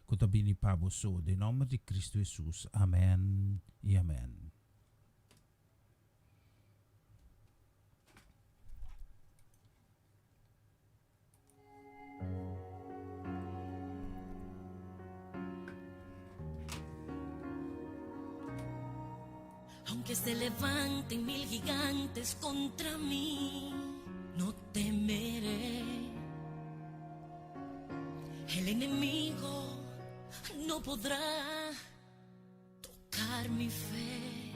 ku ta bini pa boso. Den nòmber di Kristu Hesus, amèn i amèn. Aunque se levanten mil gigantes contra mí, no temeré. El enemigo no podrá tocar mi fe.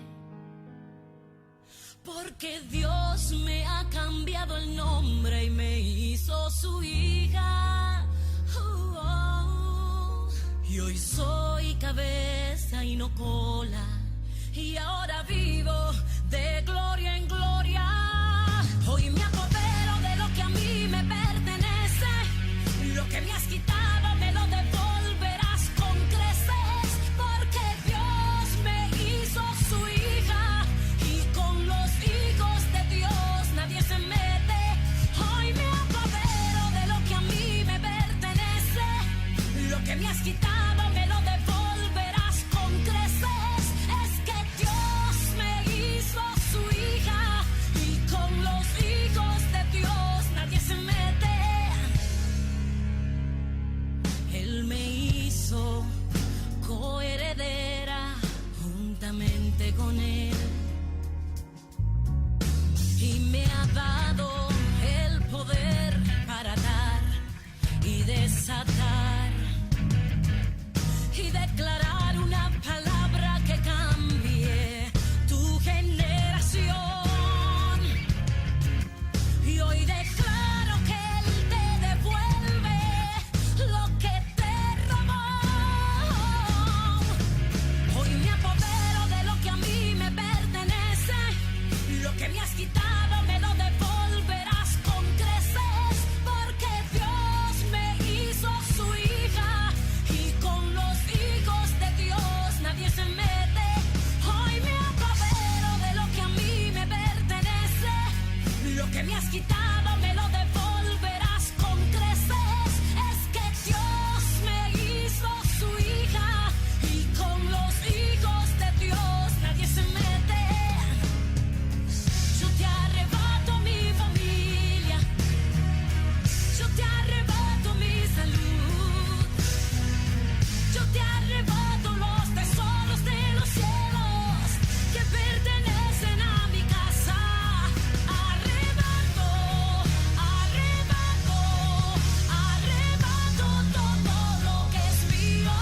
Porque Dios me ha cambiado el nombre y me hizo su hija. Oh, oh. Y hoy soy cabeza y no cola. Y ahora vivo de gloria en gloria. Hoy me apodero de lo que a mí me pertenece. Lo que me has quitado me lo devolverás con creces. Porque Dios me hizo su hija. Y con los hijos de Dios nadie se mete. Hoy me apodero de lo que a mí me pertenece. Lo que me has quitado me lo devolverás con creces. Es que Dios me hizo su hija. Y con los hijos de Dios nadie se mete. Él me hizo coheredera juntamente con él. Y me ha dado el poder para dar y desatar y declarar una palabra que cambie tu generación. Y hoy declaro que Él te devuelve lo que te robó. Hoy me apodero de lo que a mí me pertenece. Lo que me has quitado me lo devolverás con creces. Porque Dios me hizo su hija. Y con los hijos de Dios nadie se mete. Hoy me apodero de lo que a mí me pertenece. Lo que me has quitado me lo devolverás con creces. Es que Dios me hizo su hija. Y con los hijos de Dios nadie se mete. Yo te arrebato mi familia. Yo te arrebato mi salud. Yo te arrebato los tesoros de los cielos que pertenecen a mi casa. Arrebato, arrebato, arrebato todo lo que es mío.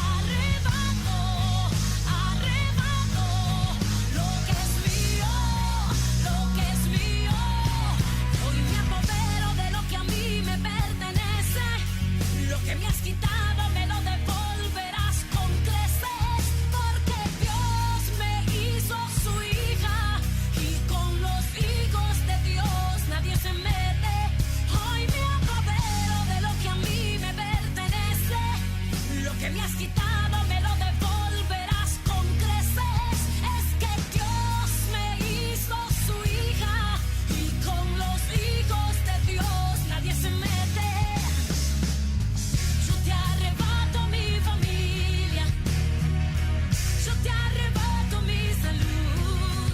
Arrebato, arrebato lo que es mío, lo que es mío. Hoy me apodero de lo que a mí me pertenece. Lo que me has quitado me lo devolverás con creces. Porque Dios me hizo su hija. Y con los hijos de Dios nadie se mete. Hoy me apodero de lo que a mí me pertenece. Lo que me has quitado me lo devolverás con creces. Es que Dios me hizo su hija. Y con los hijos de Dios nadie se mete. Yo te arrebato mi familia. Yo te arrebato mi salud.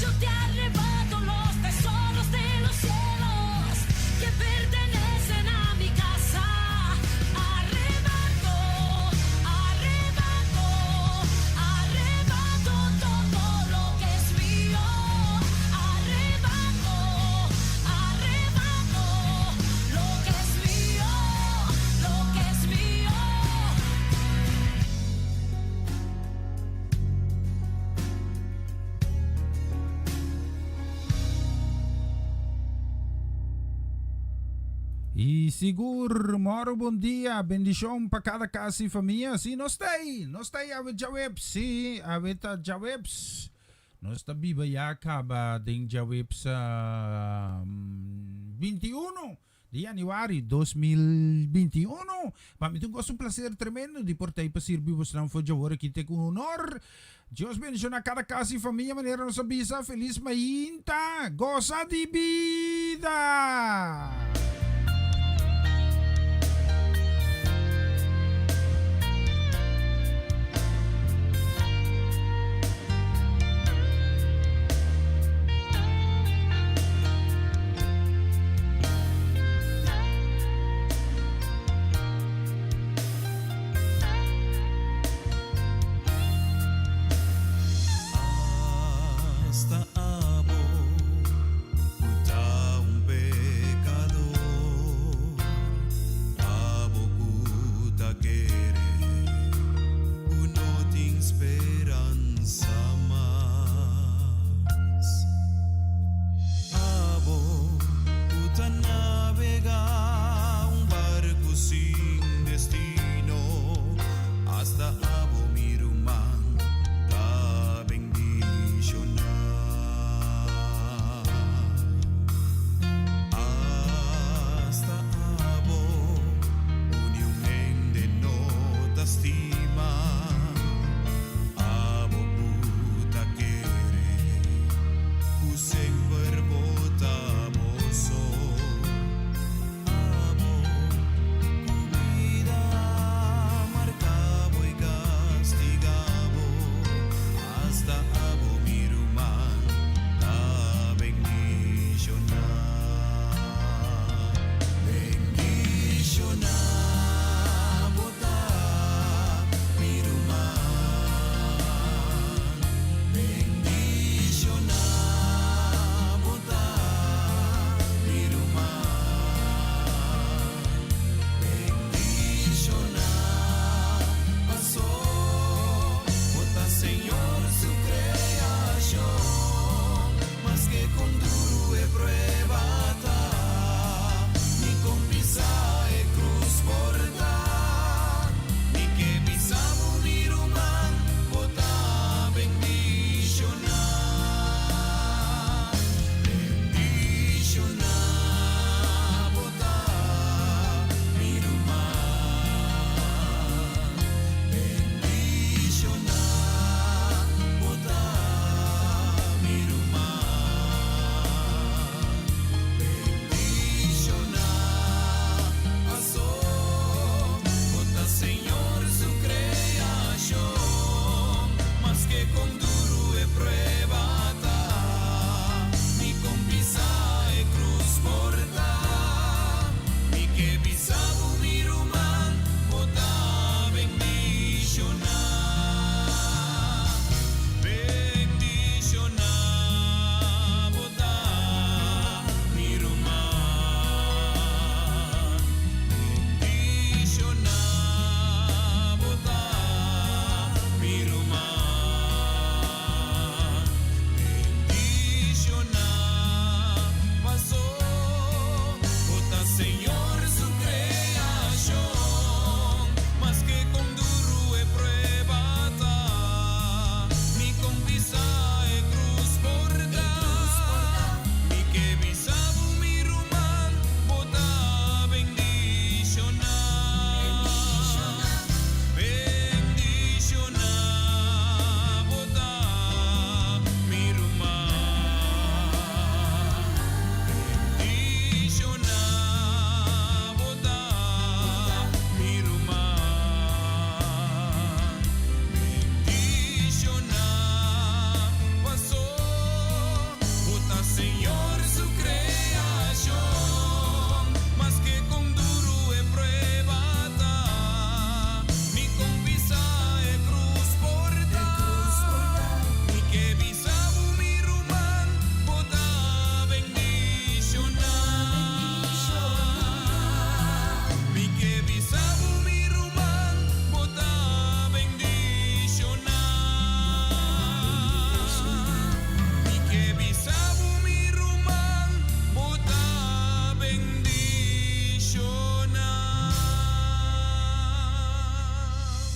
Yo te arrebato los tesoros de los cielos que pertenecen a mi casa. Arrebato, arrebato, arrebato todo lo que es mío. Arrebato, arrebato lo que es mío, lo que es mío. I sigur, moro bon dia, bendishon pa kada kas i famia. Si, nos ta ei, nos ta ei awe djaweps, si, awe ta djaweps. Nos ta biba ya kaba den djaweps 21 di yanüari 2021. Pa mi ta un kos un plaser tremendo di por ta ei pa sirbi bosnan for djawor aki te ku honor. Dios bendiciona cada casa y familia manera nos a bisa. Feliz mainta. Goza di bida.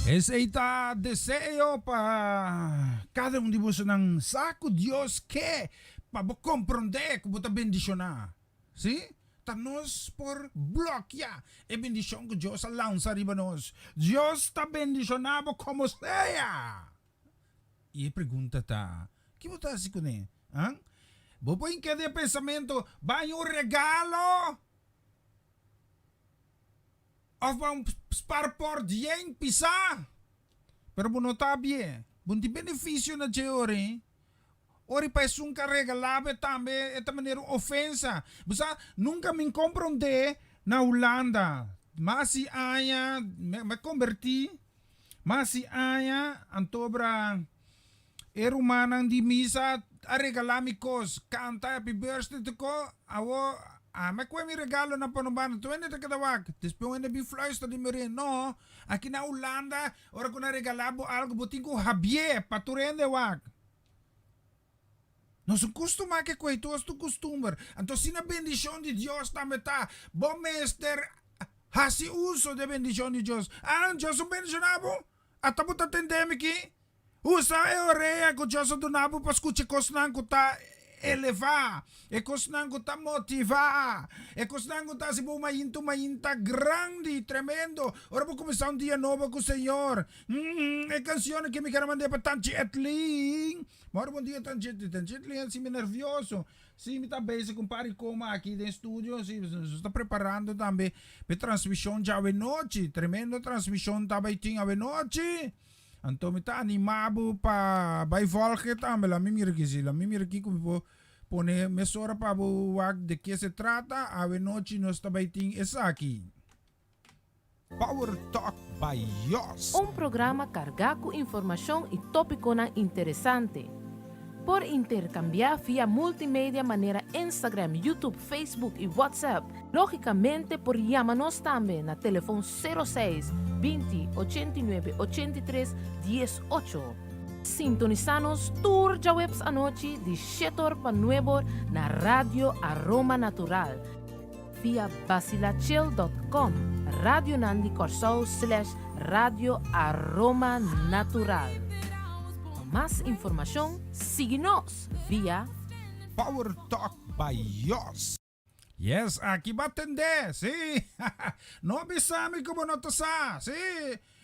Esei ta deseo pa kada un di bosonan sa ku Dios ke pa bo komprondé ku bo ta bendishoná. Sí, ta nos por blokia e bendishon ku Dios a lansa riba nos. Dios ta bendishoná bo komo sea! I e pregunta ta, ki bo ta hasi kuné? Han? Bo por hinka den e pensamentu, Bai un regalo? Of ba un sparport yen pisá? Pero bo no ta abié. Bo no tin benefisio na dje ora ei. Ora pa esun ka regalá bo tambe e ta manera un ofensa. Bo sa, nunka mi komprondé na Hulanda. Mas di aña mi a kombertí, mas di aña antobra e rumannan di misa a regalá mi kos, kanta happy birthday tur ko. Awor ami a kohe mi regalo na Ponobanda, tur hende ta keda wak. Despues un hende a bin fluister di mi orea, no, aki na Hulanda ora ku nan regalá bo algu bo tin ku habié pa tur hende wak. Nos un kustumá ke koe tur tu kustumber. Anto asina bendishon di Dios tambe ta. Bo mester hasi uso di e bendishon di Dios. Ah, Dios un bendishoná bo? Ata bo ta tende mi ki? Usa e orea ku Dios a duna bo pa skucha e kosnan ku ta elevá, e kosnan ku ta motivá, e kosnan ku ta hasi bo mainta un mainta grandi, tremendo, ora bo kuminsá un dia nobo ku Señor. E canción aki mi kere mand'é pa Tanchi Etlin. Mor bon dia Tanchi Etlin. Tanchi Etlin a hasi mi nervioso. Si mi ta bezig ku un par di koma aki den studio. Si nos ta preparando tambe pa e transmision djawe nochi. Tremendo transmision ta bai tin awe nochi. Anto mi ta anima bo pa bai volge tambe. La mi mira aki si. La mi mira aki ku mi por pone mesora pa bo wak de ke se trata. Awe nochi nos ta bai tin esaki. Power Talk by Jos. Un programa kargá ku informashon i tópikonan interesante. Por interkambiá via multimedia manera Instagram, YouTube, Facebook i WhatsApp. Lógikamente por yama nos tambe na telefon sero seis, 20, 89, 83, 18. Sintonisá nos tur djaweps anochi di shetor pa nuebor na Radio Aroma Natural. Via basilachel dot com, Radionan di Kòrsou slash Radio Aroma Natural. Pa mas informashon sigui nos via. Power Talk by Jos. Yes, aki bo a tendé, sí. No bisa mi ku bo no ta sa, sí.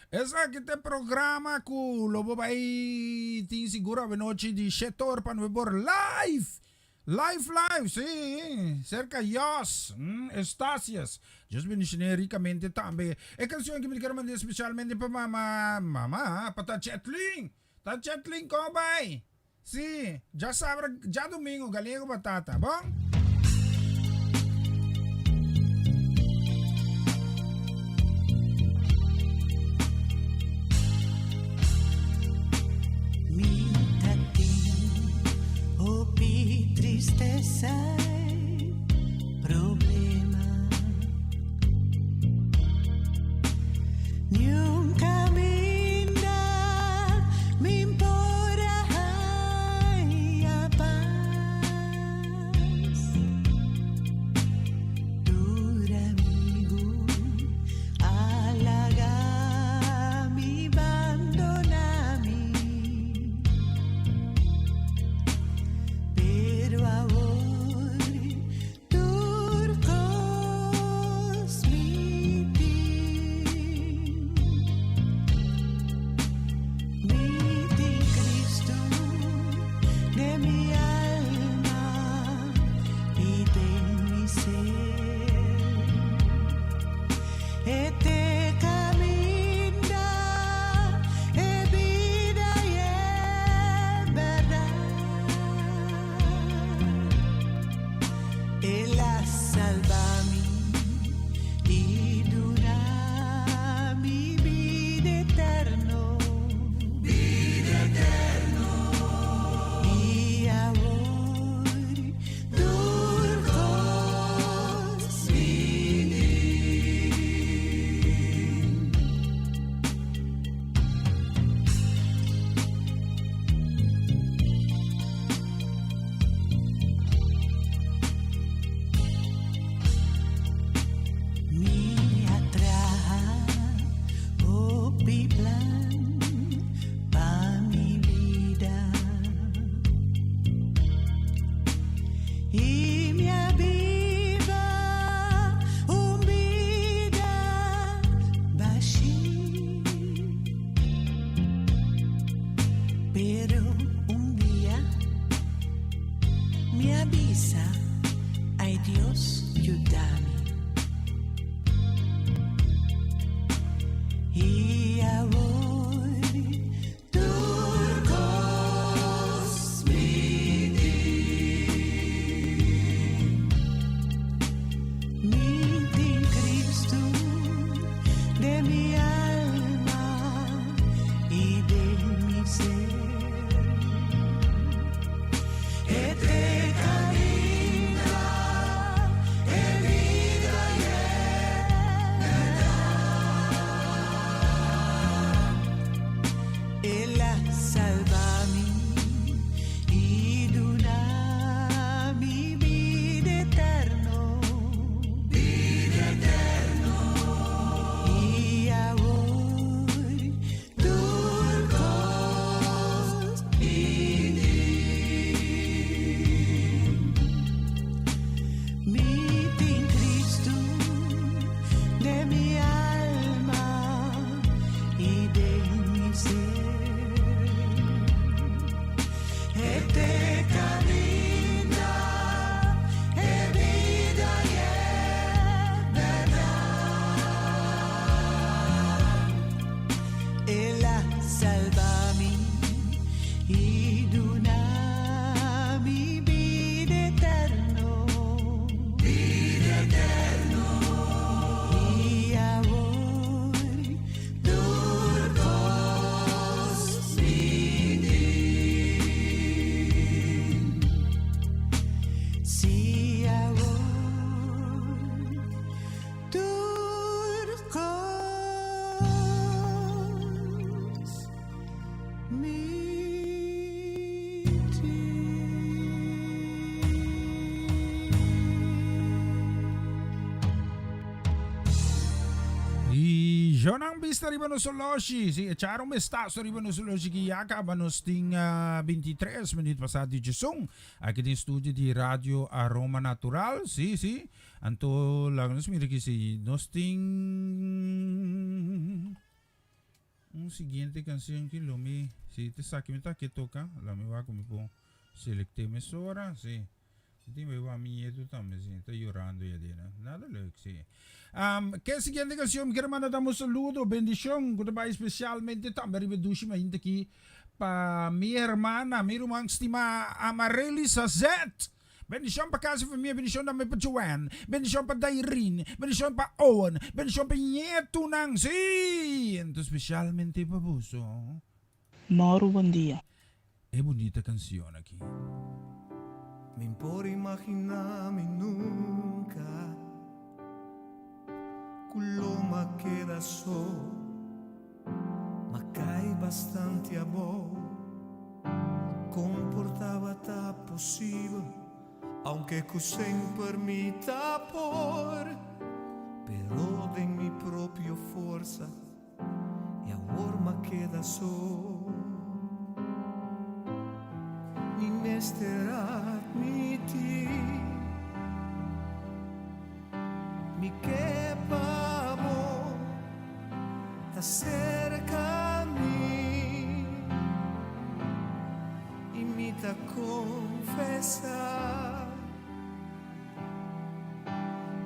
Esaki ta e programa ku lo bo bai tin sigur awenochi di shete or pa nuebe or live. Live live, sí, cerca Jos, Eustatius. Dios bendicione ricamente tambe. E cancion ki mi ta kere manda especialmente pa mama, mama, pa ta Chetlin. Ta Chetlin como bay? Sí, djasabra, djadomingo, galiña cu batata, bon? Mi ta tin hopi tristesa i problema. Niun kaminda mi por a haña pas. De mi alma y de mi ser. E te camina, e vida y verdad. Él a salva mi y duna mi vida eterno. Vida eterno. Y awor tur cos Mi tin Cristo den mi alma y den mi ser. E te camina, e vida y e berdad. El a salva mi y duna mi vida eterno. Vida eterno. Y awor tur cos mi tin. Si awor tur cos mi Y Jonan bista riba nos oloshi. Si, echar un vistazo riba nos oloshi que ya caba nos tin 23 minuut pasado di djesun. Aki den studio di Radio Aroma Natural. Si, si. Anto laga nos mira aki si nos tin un siguiente canción ki lo mi si te saki mi ta ke toca la mi wak mi por selecte mesora si. Mi tin wak mi nieto tambe si ta llorando ya dena. Nada leuk si. Ke siguiente canción mi quiere manda damos un saludo bendicion ku ta bai especialmente tambe riba dushi mainta aki pa mi hermana mi ruman stima Amarelys Azet. Bendishon pa kas i famia, bendishon tambe pa Joanne, bendishon pa Dairine, bendishon pa Owen, bendishon pa e ñetunan, sí, anto spesialmente pa boso. Mauro bon dia. E bunita canción aki. Min por imaginá mi nunka ku lo m'a keda so, m'a kai bastante abou. Kon por tabata posibel, aunke ku semper mi ta por, pero den mi propio forsa i awor m'a keda so. Mi mester admití, mi ke pa bo ta serka mi i mi ta konfesá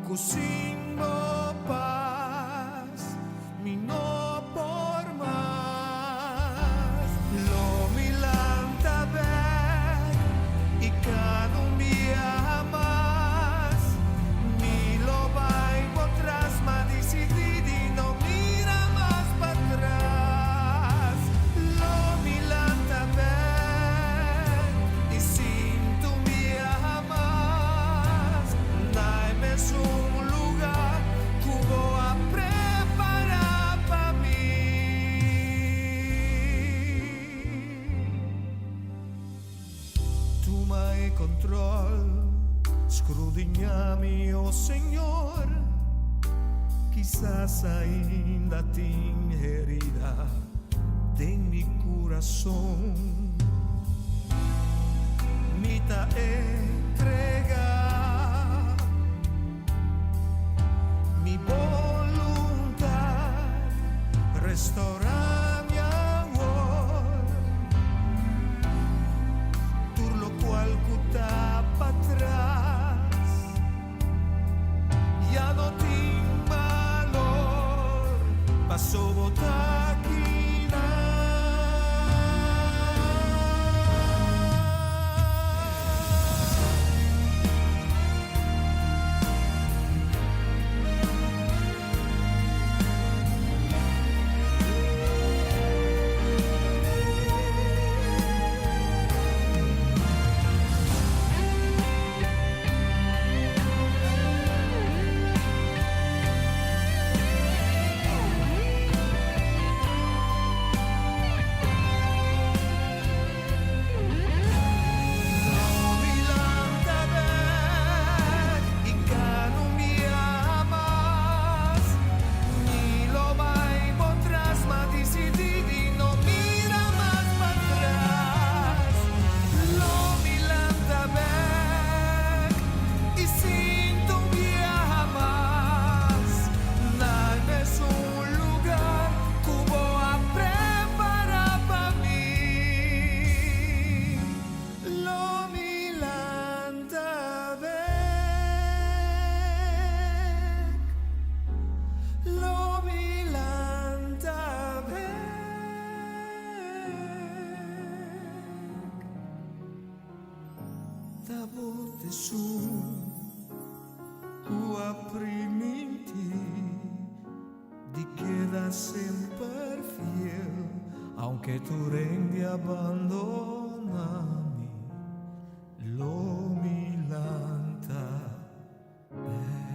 ku sin bo pas mi no por mas. Lo mi lanta bek i kada un biaha mas mi lo bai bo tras, ma disidí di no mira mas patras. Lo mi lanta bek i sinti un biaha mas na e mesun lugá ku bo a prepará pa mi. Tuma e control, scrudiña mi, oh Señor, Kisas ainda tin herida den mi curason. Mi ta entrega mi voluntad, restaura mi awor. Tur locual cu ta patras ya no tin balor, paso bo ta akinan. Esun ku a primintí di keda semper fiel, aunke tur hende a bandoná mi, lo mi lanta bèk.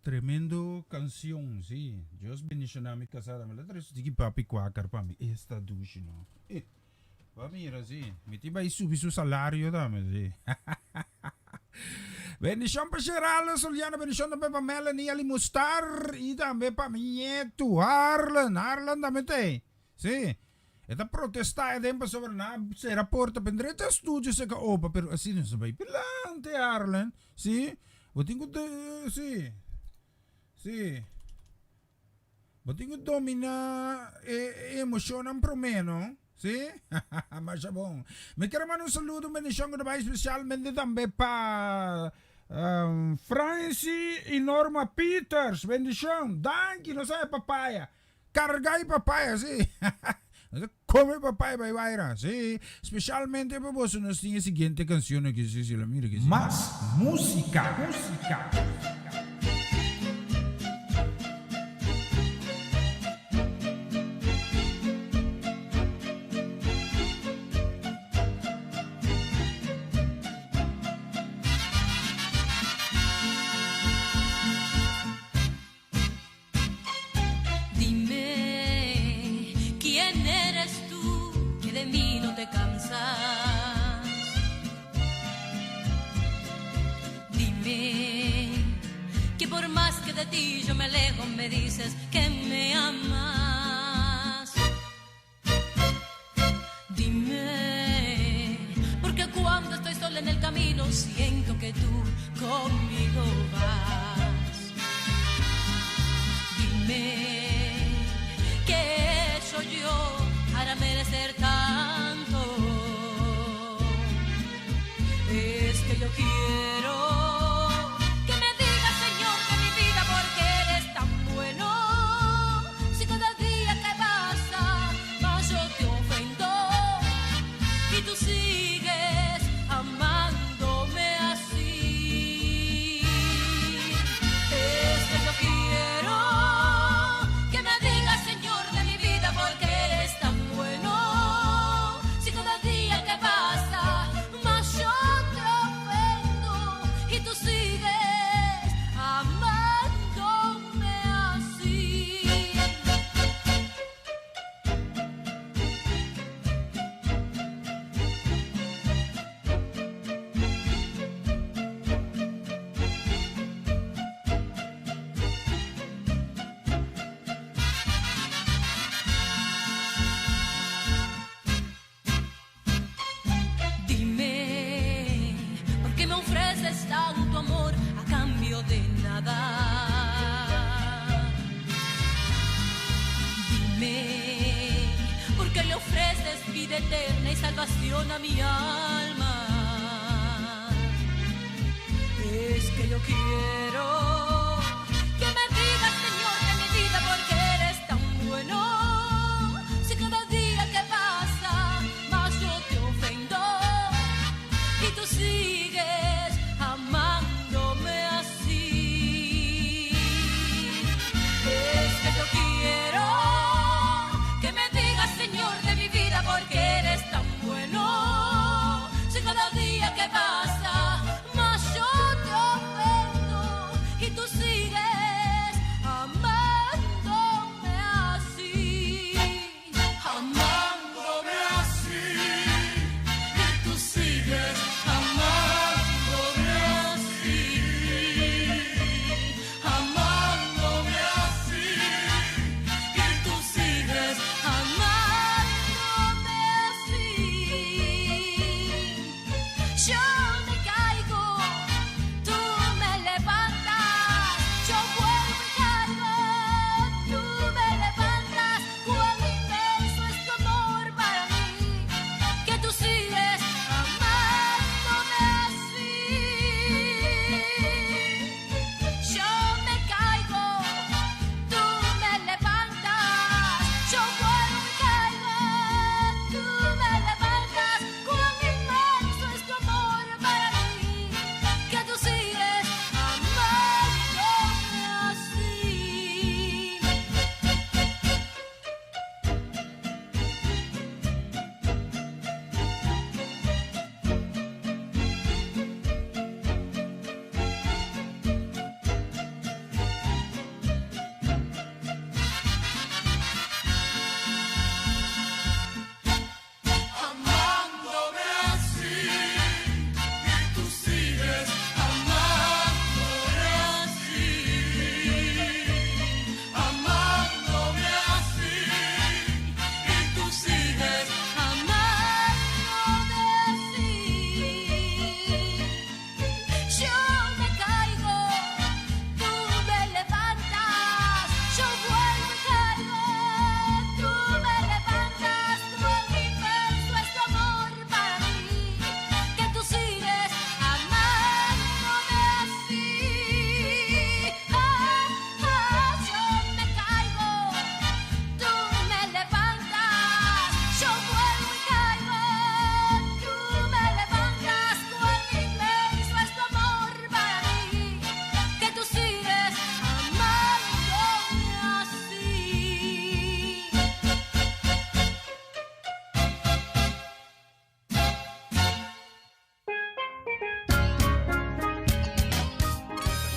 Tremendo cancion si Dios bendiciona mi casada mi la trece tiki papi kwakar pa mi esta dushi no eh ba mira si mi tin bay subi su salario tambe si bendicion pa Geraldo Soliano bendicion tambe pa Melanie Alimustar y tambe pa mi nieto Harlan Harlan tambe ta si E ta protestá e den pasobra nan a sera porta pa drenta e studio seka opa pero asina nos a bai pilante Arlen si bo tin ku si si bo tin ku domina e emoshonnan prome no si masha bon mi kere manda un saludo un bendishon ku ta bai spesialmente tambe pa Franci y Norma Peters bendishon danki nos a e papaya Carga y papaya si. Nos ta come papaya bay waira si. Specialmente pa boso nos tin e siguiente cancion aki si si la mira ki si. Mas musica musica. Dime, ¿quién eres tú que de mí no te cansas? Dime, que por más que de ti yo me alejo, me dices que me amas. Dime, porque cuando estoy sola en el camino siento que tú conmigo vas. Dime, ¿qué he hecho yo para merecer tanto? Es que yo quiero que me digas, Señor, de mi vida, porque eres tan bueno. Si cada día que pasa más yo te ofendo y tú sigues amándome así. Es que yo quiero que me digas, Señor, de mi vida, porque eres tan bueno. Si cada día que pasa más yo te ofendo y tú sigues amándome así. Dime, ¿por qué me ofreces tanto amor a cambio de nada? Dime, ¿por qué le ofreces vida eterna y salvación a mi alma? Es que yo quiero que me digas, Señor, de mi vida, porque eres tan bueno. Si cada día que pasa más yo te ofendo y tú sigues amándome así. Es que yo quiero que me digas, Señor, de mi vida, porque eres tan bueno. Si cada día que pasa más yo te ofendo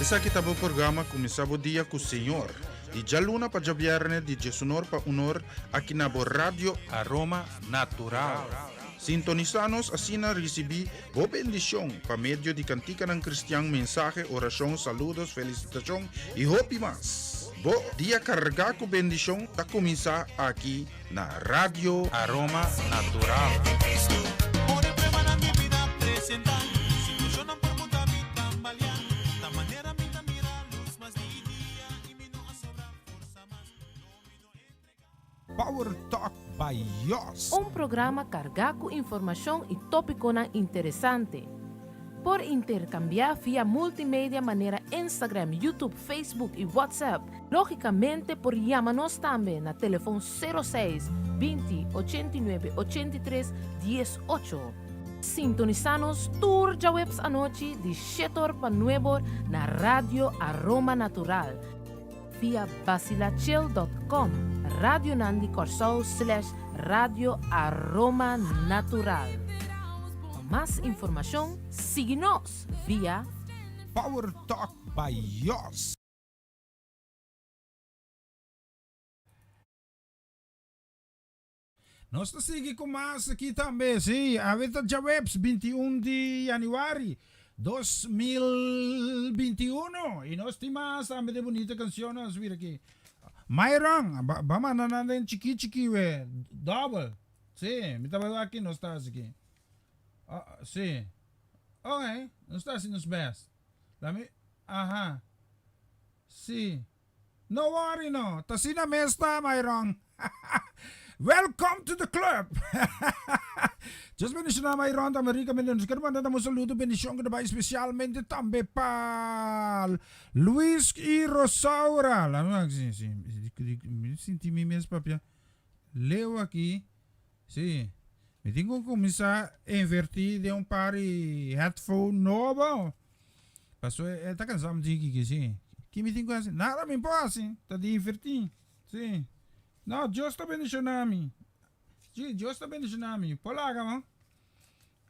Esaki ta bo programa Kuminsá Bo Dia ku Señor, di djaluna pa djabièrnè di diesunor pa unor aki na bo Radio Aroma Natural. Sintonisá nos asina risibí bo bendishon pa medio di kantikanan kristian, mensahe, orashon, saludos, felisitashon i hopi mas. Bo dia kargá ku bendishon ta kuminsá aki na Radio Aroma Natural. Power Talk by Jos. Un programa kargá ku informashon i tópikonan interesante. Por interkambiá via multimedia manera Instagram, YouTube, Facebook i WhatsApp. Lógikamente por yama nos tambe na telefon sero seis, 20, 89, 83, 18. Sintonisá nos tur djaweps anochi di shetor pa nuebor na Radio Aroma Natural via basilachel dot com, Radionan di Kòrsou slash Radio Aroma Natural. Pa mas informashon sigui nos via. Power Talk by Jos. Nos ta sigui ku mas aki tambe, sí, awe ta djaweps 21 di januari 2021 i nos tin mas tambe de bunita kanshonnan nos mira aki. Myron, ba manda nan den chiki chiki we, dòbel, sí, mi ta bai wak ki nos ta hasi aki. Sí, oké, nos ta hasi nos bèst. Lami, aha, sí. No worry no, ta asina mes ta Myron. Welcome to the club. Dios bendiciona Myron tambe ricamente. Nos quiere manda un saludo bendicion que ta bai especialmente tambe pa Luis y Rosaura. La sí, sí, mi sinti mi mes papia. Leo aki. Sí. Mi tin cu cuminsa inverti den un par di headphone nobo. Paso e ta cansa mi tin ki si. Ki mi tin cu haci? Nada mi por haci. Ta diverti. Si. No, Dios ta bendiciona mi. Si, Dios ta bendiciona mi. Por laga man.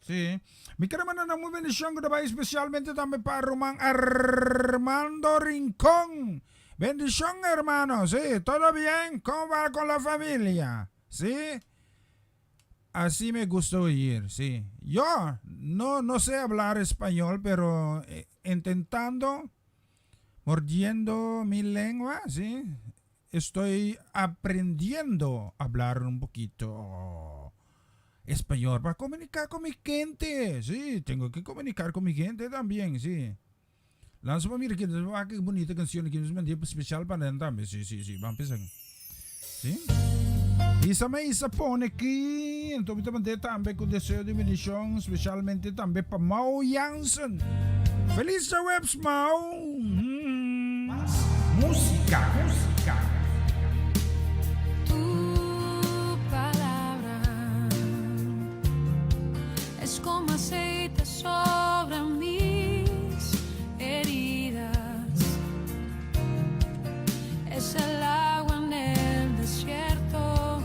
Si. Mi quiere manda una muy bendicion cu ta bay especialmente tambe pa ruman Armando Rincon. Bendicion hermano. Si, todo bien? Como va con la familia? Si. Así me gusta oír, sí. Yo no, no sé hablar español, pero eh, intentando, mordiendo mi lengua, sí, estoy aprendiendo a hablar un poquito español para comunicar con mi gente, sí, tengo que comunicar con mi gente también, sí. Lanza pa mira ki bonita canción aquí, especial para también, sí, sí, sí, vamos a empezar. Sí. Isa me isa pone aquí, entonces mi te mandé también con deseo de bendición, especialmente también para Mau Jansen. Feliz webs, Mau. Música, música. Tu palabra es como aceite sobre mis heridas. Es el agua en el desierto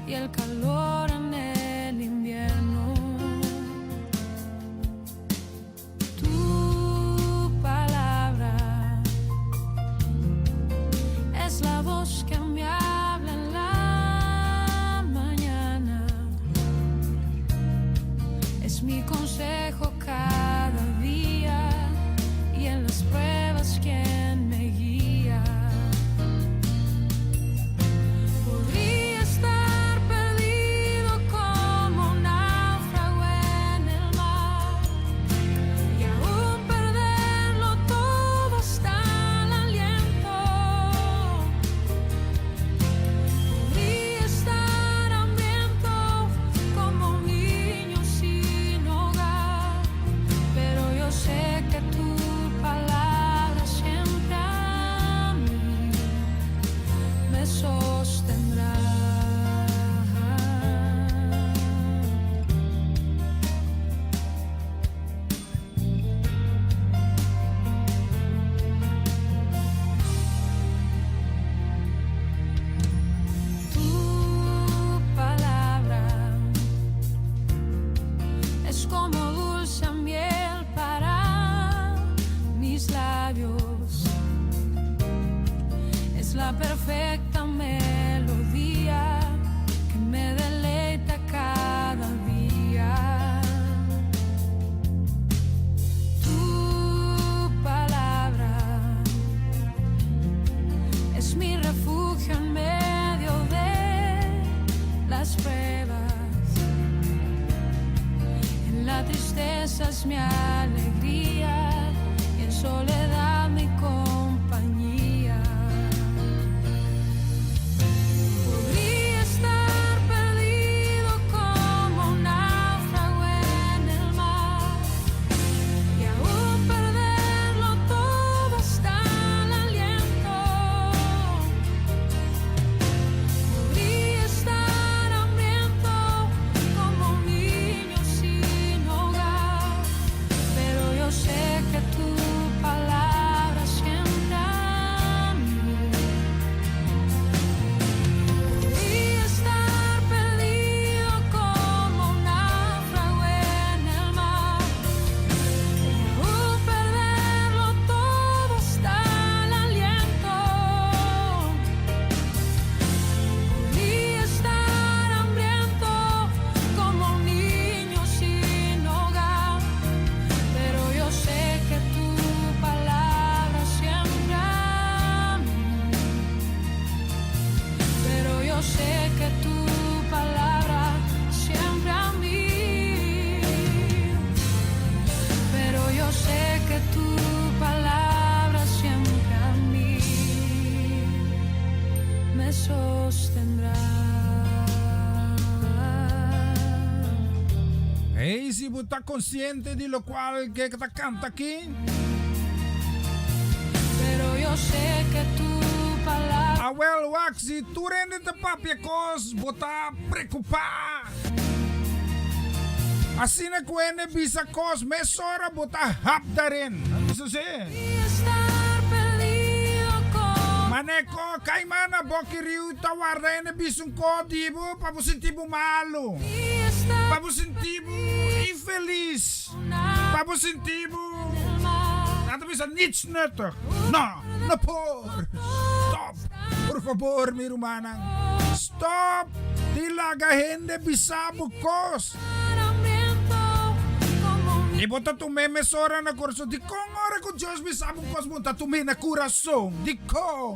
y el calor en el invierno. Tu palabra es la voz que me habla en la mañana. Es mi consejo. si bo ta konsiente di lokual ke ta kanta aki. Awel wak si tur hende ta papia kos bo ta prekupá. Asina ku hende bisa kos mesora bo ta hap darin. Nan bisa si. Maneko kaimana boki riu ta warda hende bisa un kos di bo pa bo sinti bo malu. Pa bo sinti bo infelis. Pa bo sinti bo nan ta bisa niets nuttig. No, no por. Stop. Por fabor mi rumannan. Stop di laga hende bisa bo kos. I bo ta tum'é mesora na kurason. Dikon ora ku Dios bisa bo kos bo ta tum'é na kurason? Dikon?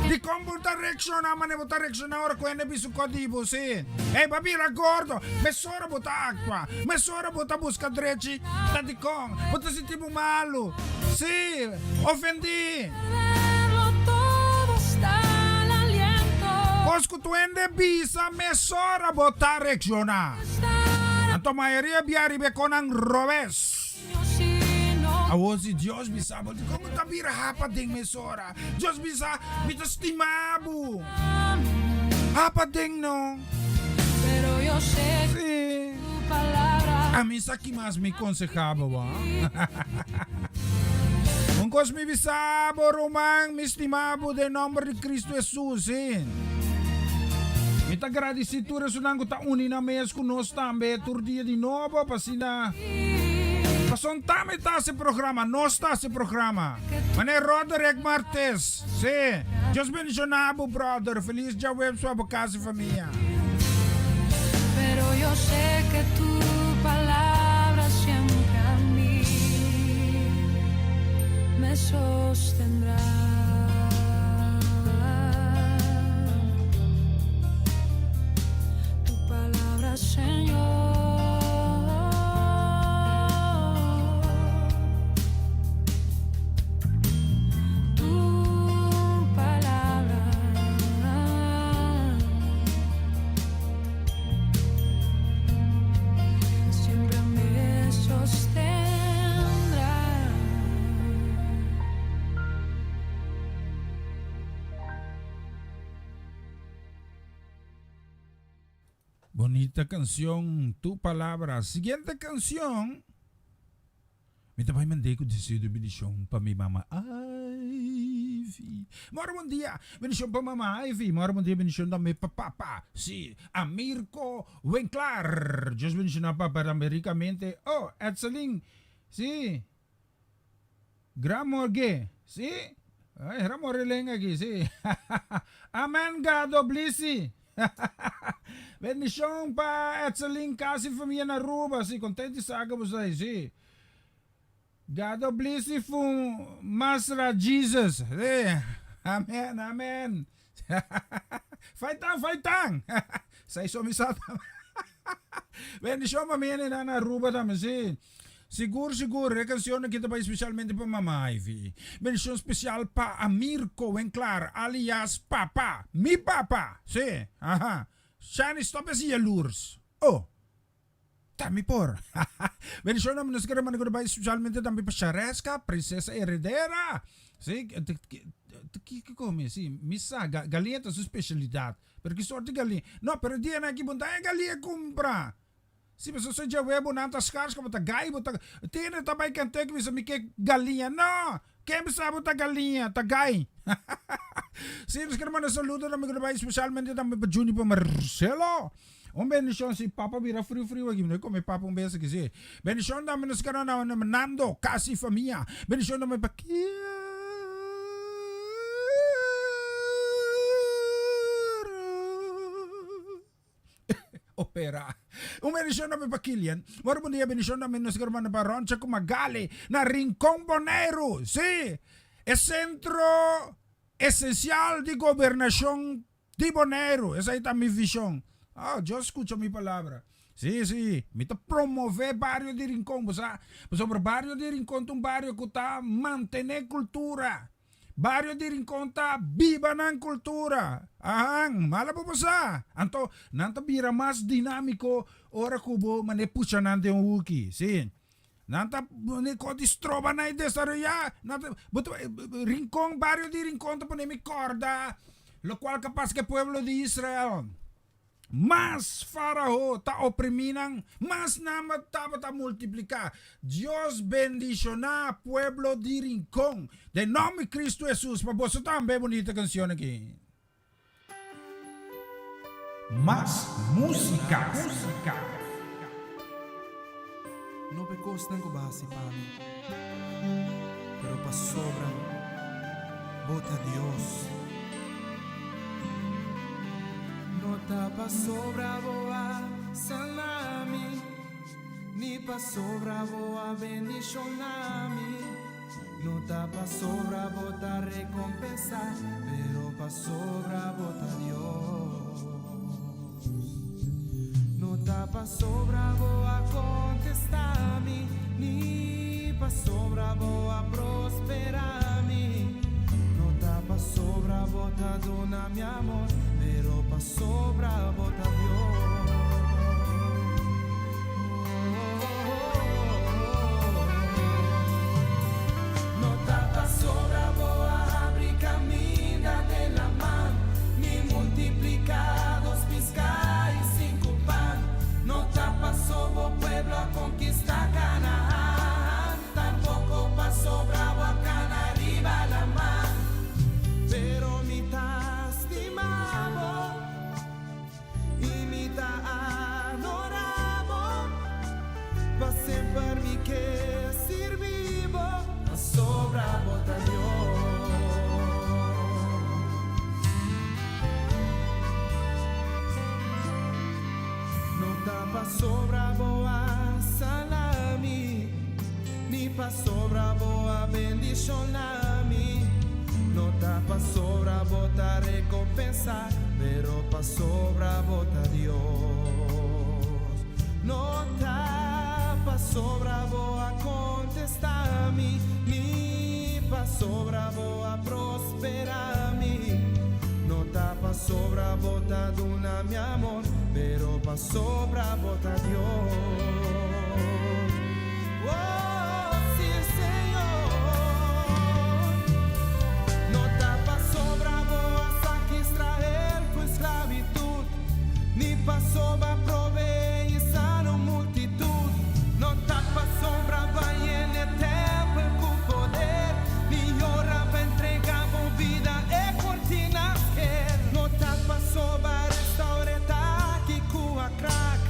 Dikon bo ta reakshoná manera bo ta reakshoná ora ku hende bisa un kos di bo? Sí. Ey, bo a bira gordo. Mesora bo ta aktua. Mesora bo ta buska drechi. Ta dikon? Bo ta sinti bo malu. Sí, ofendí. Kos ku tu hende bisa mesora bo ta reakshoná. Anto mayoria bia riba e konan robes. Awor si Dios bisa bo, dikon bo ta bira hapa den mesora? Dios bisa, mi ta stima bo. Hapa den no. Sí. Ami sa ki mas mi konseha bo, bo. Un kos mi bisa bo, ruman, mi stima bo den nomber di Cristo Jesus, sí. Mi ta gradisí tur esunnan ku ta uni nan mes ku nos tambe tur dia di nobo pa asina pasobra tambe ta hasi programa, nos ta hasi programa. Manera Roderick Martes, sí. Dios bendiciona bo, brother. Feliz djaweps pa bo kas i famia. Pero yo sé que tu palabra siempre a mí me sostendrá. Tu palabra, Señor. Tu palabra. Siempre me sostendrá. Bonita canción, Tu Palabra. Siguiente canción. Mi ta bai mand'é ku deseo di bendishon pa mi mama Ivy. Mora bon dia, bendishon pa mama Ivy. Mora bon dia, bendishon tambe pa papa. Sí, Amirko Winklar. Dios bendishoná papa tambe rikamente. Oh, Edselin. Sí. Gran morgue. Sí. Ay, gran morrelen aki, sí. Amen, Gado blisi. Bendishon pa Etselin kas i famia na Aruba. Sí, kontent di sa ku bo sa ei, sí. Gado blisi fun Masra Jesus. Sí. Amen, amen. Faitan, faitan. Sa ei so mi sa tambe. Bendishon pa mi hende na Aruba tambe, sí. Sigur sigur, e cancion aki ta bai specialmente pa Mama Ivy. Bendicion special pa Amir Cohen-Clar alias Papa, mi papa! Si, aha. Shani stop esi jaloers. Oh! Ta mi por. Bendicion na nos kere manda ku ta bai specialmente tambe pa Shareska, princesa heredera. Si, ki come? Si, mi sa, galiña ta su specialidad. Pero ki sorti galiña? No, pero e dianan aki bo no ta haña galiña cumpra. Si pasobra so djawe bo nan ta skars bo ta gai bo ta tene ta bai Kentucky bisa mi ke galiña no ken bisa bo ta galiña ta gai si nos kere manda saludo tambe ku ta bai spesialmente tambe pa Juni pa Marcelo un bendishon si papa bira friu friu aki mi no kome papa un bes aki si bendishon tambe nos kere manda na Nando kasi famia bendishon tambe pa Opera. Un bendicion tambe pa Kilian. Mora bon dia bendicion tambe nos quier manda pa Roncha cu Magali na Rincon Boneiru. Sí, e centro esencial di gobernacion di Boneiru. Esai ta mi vision. Oh, Dios scucha mi palabra. Sí, sí, mi ta promove bario di Rincon, bo sa. Pasobra bario di Rincon ta un bario cu ta mantene cultura. Bario di Rincon ta biba nan kultura. Ahan, mala bo bo sa. Anto nan ta bira mas dinámiko ora ku bo manera pusha nan den un huki. Sí. Nan ta pone kos di stroba nan e desaroyá. Nan ta, bo ta, Rincon, bario di Rincon ta pone mi kòrda lokual kapas ku e pueblo di Israel. Mas Faraó ta oprimí nan, mas nan tabata multipliká. Dios bendishoná pueblo di Rincon. Den nòmber di Cristo Hesus, pa boso tambe e bunita kanshon aki. Mas músika. No p'e kosnan ku bo hasi pa mi, pero pasobra bo ta Dios. No ta pasobra bo a sana mi, ni pasobra bo a bendishoná mi. No ta pasobra bo ta rekompensá, pero pasobra bo ta Dios. No ta pasobra bo a kontestá mi, ni pasobra bo a prosperá mi. No ta pasobra bo ta duna mi amor, pero pasobra bo ta Dios. No ta pasobra bo a habri kaminda den laman, ni multipliká dos piská i sinku pan. No ta paso bo pueblo a konkistá Kanaan, tampoko pasobra bo a kana riba laman. Pero mi ta stima bo. I mi ta adorá bo. Pa semper mi ke sirbi bo. Pasobra bo ta Dios. No ta pasobra bo a sana mi, ni pasobra bo a bendishoná mi. No ta pasobra bo ta rekompensá. Pero pasobra bo ta Dios. No ta pasobra bo a kontestá mi, ni pasobra bo a prosperá mi. No ta pasobra bo ta duna mi amor, pero pasobra bo ta Dios. Oh, sí, Señor. No ta pasobra bo a saca Israel fu esclavitud, ni pasobra proveé i sana un multitud. No ta pasobra bo a yena e tempel cu poder, ni ora bo a entrega bo bida e cortina a sker. No ta pasobra a restaura e taki cu a krak,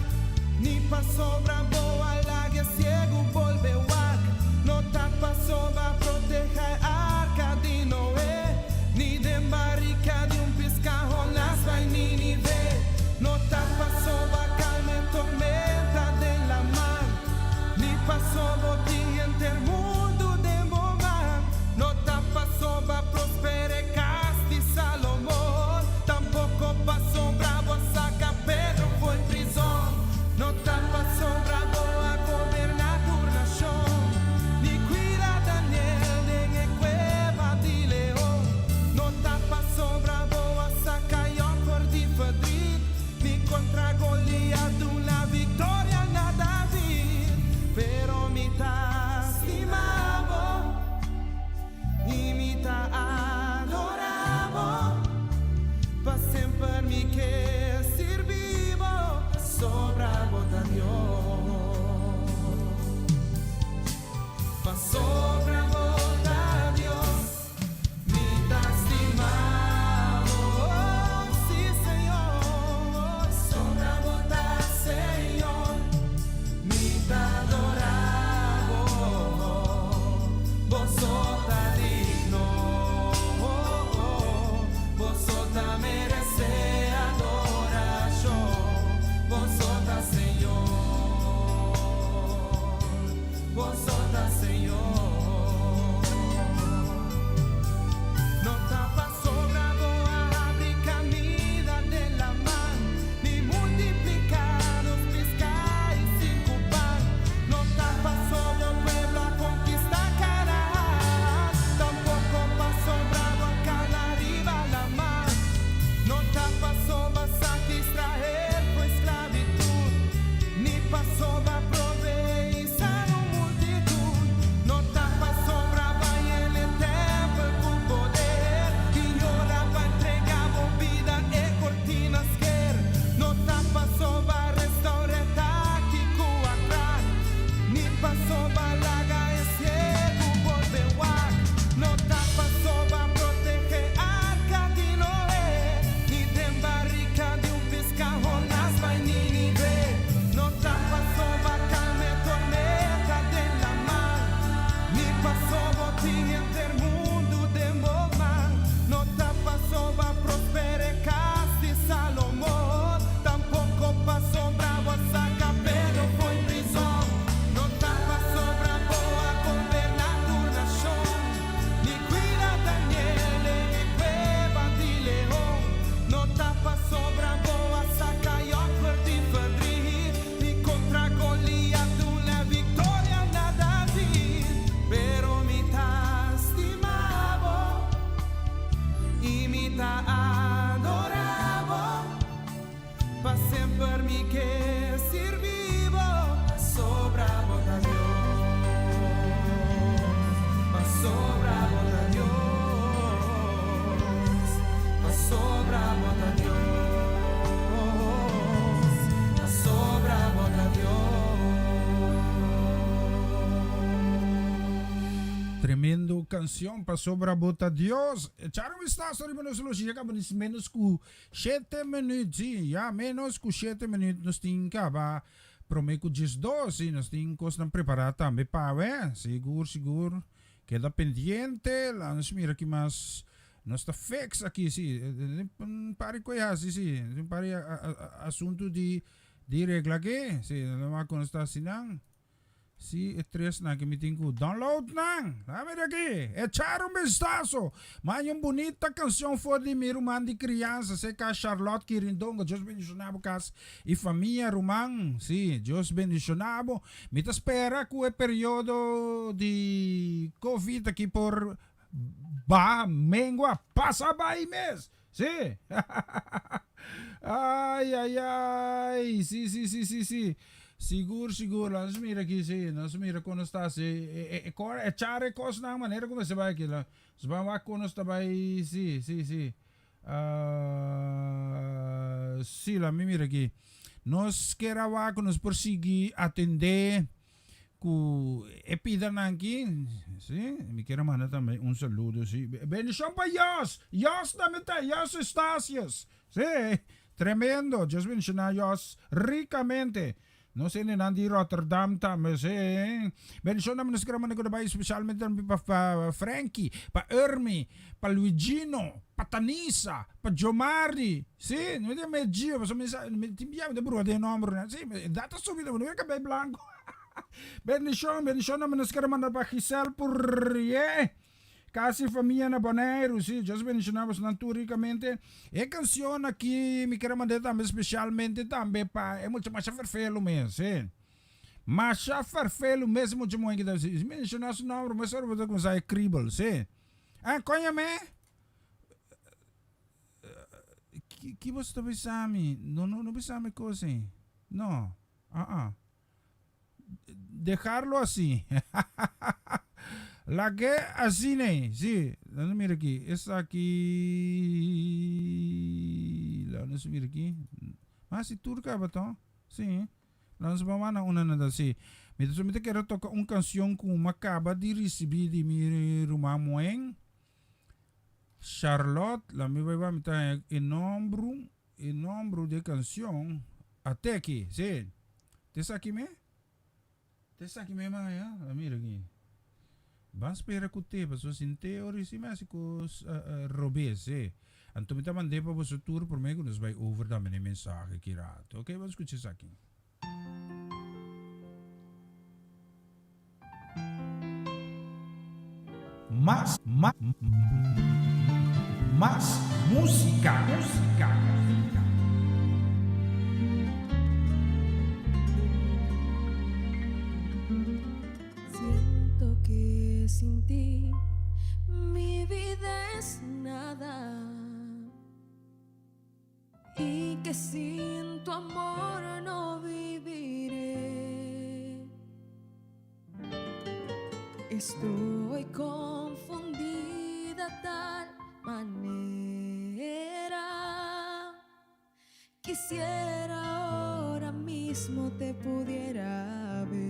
ni pasobra bo a laga e ciego bolbe wak. No ta pasobra a proteha e arka di Noé, ni den barika di un piska Jonas bai Ninive. No ta pasobra a kalma e tormenta den laman, ni pasobra bo tin henter mundu den bo man. No ta pasobra a prospera e kas di Salomon, tampoko pasobra bo a saka Pedro for prizon. No ta pasobra bo a goberná tur nashon, ni kuida Daniel den e kueba di leon. No ta pasobra bo a saka Jòb for di ferdrit, ni kontra Goliat duna viktoria na David. Pero mi ta stima bo i mi ta adorá bo. Pa semper mi ke sirbi bo, pasobra bo ta Dios. Pasobra bo ta Dios, mi ta stima bo, sí Señor. Pasobra bo ta Señor, mi ta adorá bo, bo so ta digno, bo so ta meresé adorashon, bo so ta Señor, bo so ta Señor. No ta pasobra bo a habri kaminda den laman, ni multipliká dos piská i sinku pan. No ta pasobra bo pueblo a konkistá Kanaan. bo ta Dios, pasobra bo ta Dios. Tremendo canción pasobra bo ta Dios. Echar un vistazo riba nos loshi ya caba nis menos cu shete minuut si ya menos cu shete minuut nos tin caba prome cu 12 si nos tin cosnan prepara tambe pa awe sigur sigur keda pendiente la nos mira ki mas nos ta fix aki si un par di coy haci si un par di asunto di di regla aki si nos wak con nos ta haci nan. Si e tresnan ki mi tin ku download nan. Laga mira aki. Echar un vistazo. Maya un bunita cancion for di mi ruman di crianza CK Charlotte Quirindongo. Dios bendiciona bo cas y famia ruman. Si, Dios bendiciona bo. Mi ta spera ku e periodo di covid aki por baha mengua pasa bai mes. Si. Ay, ay, ay. Si, si, si, si, si. Sigur, sigur. Laat nos mira aki, si. Nos mira kon nos ta hasi. E, e, e, kor, e char e kosnan manera ku mester bai aki. La, nos ban wak kon nos ta bai. Si, si, si. Ah, si, laat mi mira aki. Nos kier a wak ku nos por sigui atendé Ku e pidanan aki, si, mi kier a manda tambe un saludo, si. Bendishon pa Jos! Jos tambe ta, Jos Eustatius. Si, tremendo. Dios bendishoná Jos rikamente. Nos hendenan di Rotterdam tambe, si. Bendishon tambe nos kier a manda ku ta bai spesialmente tambe pa Frankie, pa Ermi, pa Luigino, pa Tanisa, pa Djomardi, si, no tin me Gio, pasobra mi sa, mi tin bia mi ta brua den e nombernan, si, edad ta subi tambe, no mira kabei blanco. Bendishon, bendishon tambe nos kere manda pa Giselle Purrie, kasi famia na Boneiru, si, Dios bendishona bosonan tur rikamente. E kansion aki mi kere mand'é tambe spesialmente tambe pa e mucha masha ferfelu mes, si. Masha ferfelu mes e mucha muhé ki ta, si menshona su nomber mesora bo ta kuminsá e kribel, si. Ah, koña me? Ki, ki bo sta bisa mi? No, no, no bisa mi cos ei. No. Ah, ah. Dejarlo así. Lag'é así nei. Sí. Laat nos mira aki. Esaki. Laat nos mira aki. Ma si tur caba toch? Sí. Laat nos ban wak una na sí. Mi ta mi ta kere toca un cancion cu mi a caba di ricibi di mi ruman muhen. Charlotte, la mi bai wak mi ta haña e nombru, e nombru di e cancion. Ate aki, sí. Ta esaki me? Ta esaki me m'a haña? La mira aki. Ban spera cu te, pasobra sin te ora si mi haci cos robes, sí. Anto mi ta mand'é pa boso tur prome cu nos bai over tambe n'e mensahe aki rato. Ok, ban scucha esaki. Mas, mas, mas música, música, música. Siento que sin ti mi vida es nada y que sin tu amor no viviré. Estoy confundida tal manera. Quisiera ahora mismo te pudiera ver.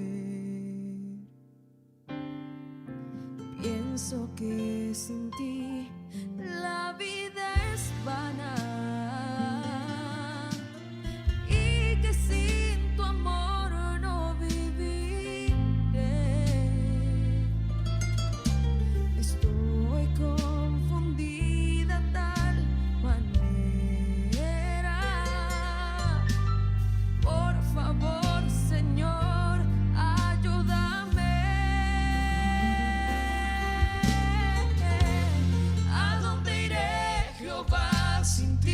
Pienso que sin ti la vida es vana y que sin tu amor no viviré. Estoy confundida tal manera. Por favor, Señor, ayúdame. ¿A dónde iré, Jehová, sin ti?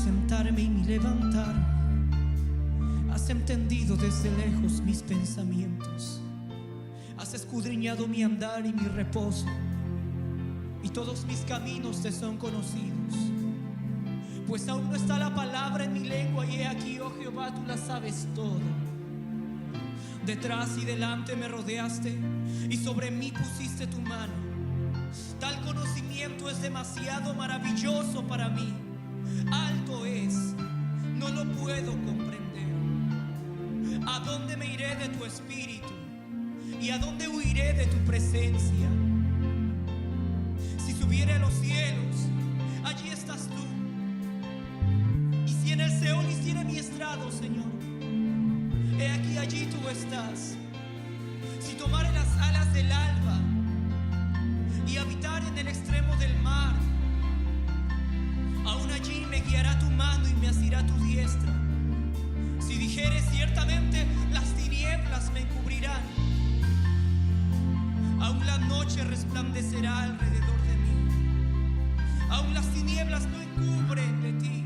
sentarme y mi levantarme. Has entendido desde lejos mis pensamientos. Has escudriñado mi andar y mi reposo. Y todos mis caminos te son conocidos. Pues aún no está la palabra en mi lengua y he aquí, oh Jehová, tú la sabes todo. Detrás y delante me rodeaste y sobre mí pusiste tu mano. Tal conocimiento es demasiado maravilloso para mí. Alto es, no lo puedo comprender. ¿A dónde me iré de tu espíritu? ¿Y a dónde huiré de tu presencia? Si subiere a los cielos, allí estás tú. Y si en el Seol hiciere mi estrado, Señor, he aquí allí tú estás. Si tomare las alas del alba y habitar en el extremo del mar, aún allí me guiará tu mano y me asirá tu diestra. Si dijere ciertamente, las tinieblas me encubrirán. Aún la noche resplandecerá alrededor de mí. Aún las tinieblas no encubren de ti.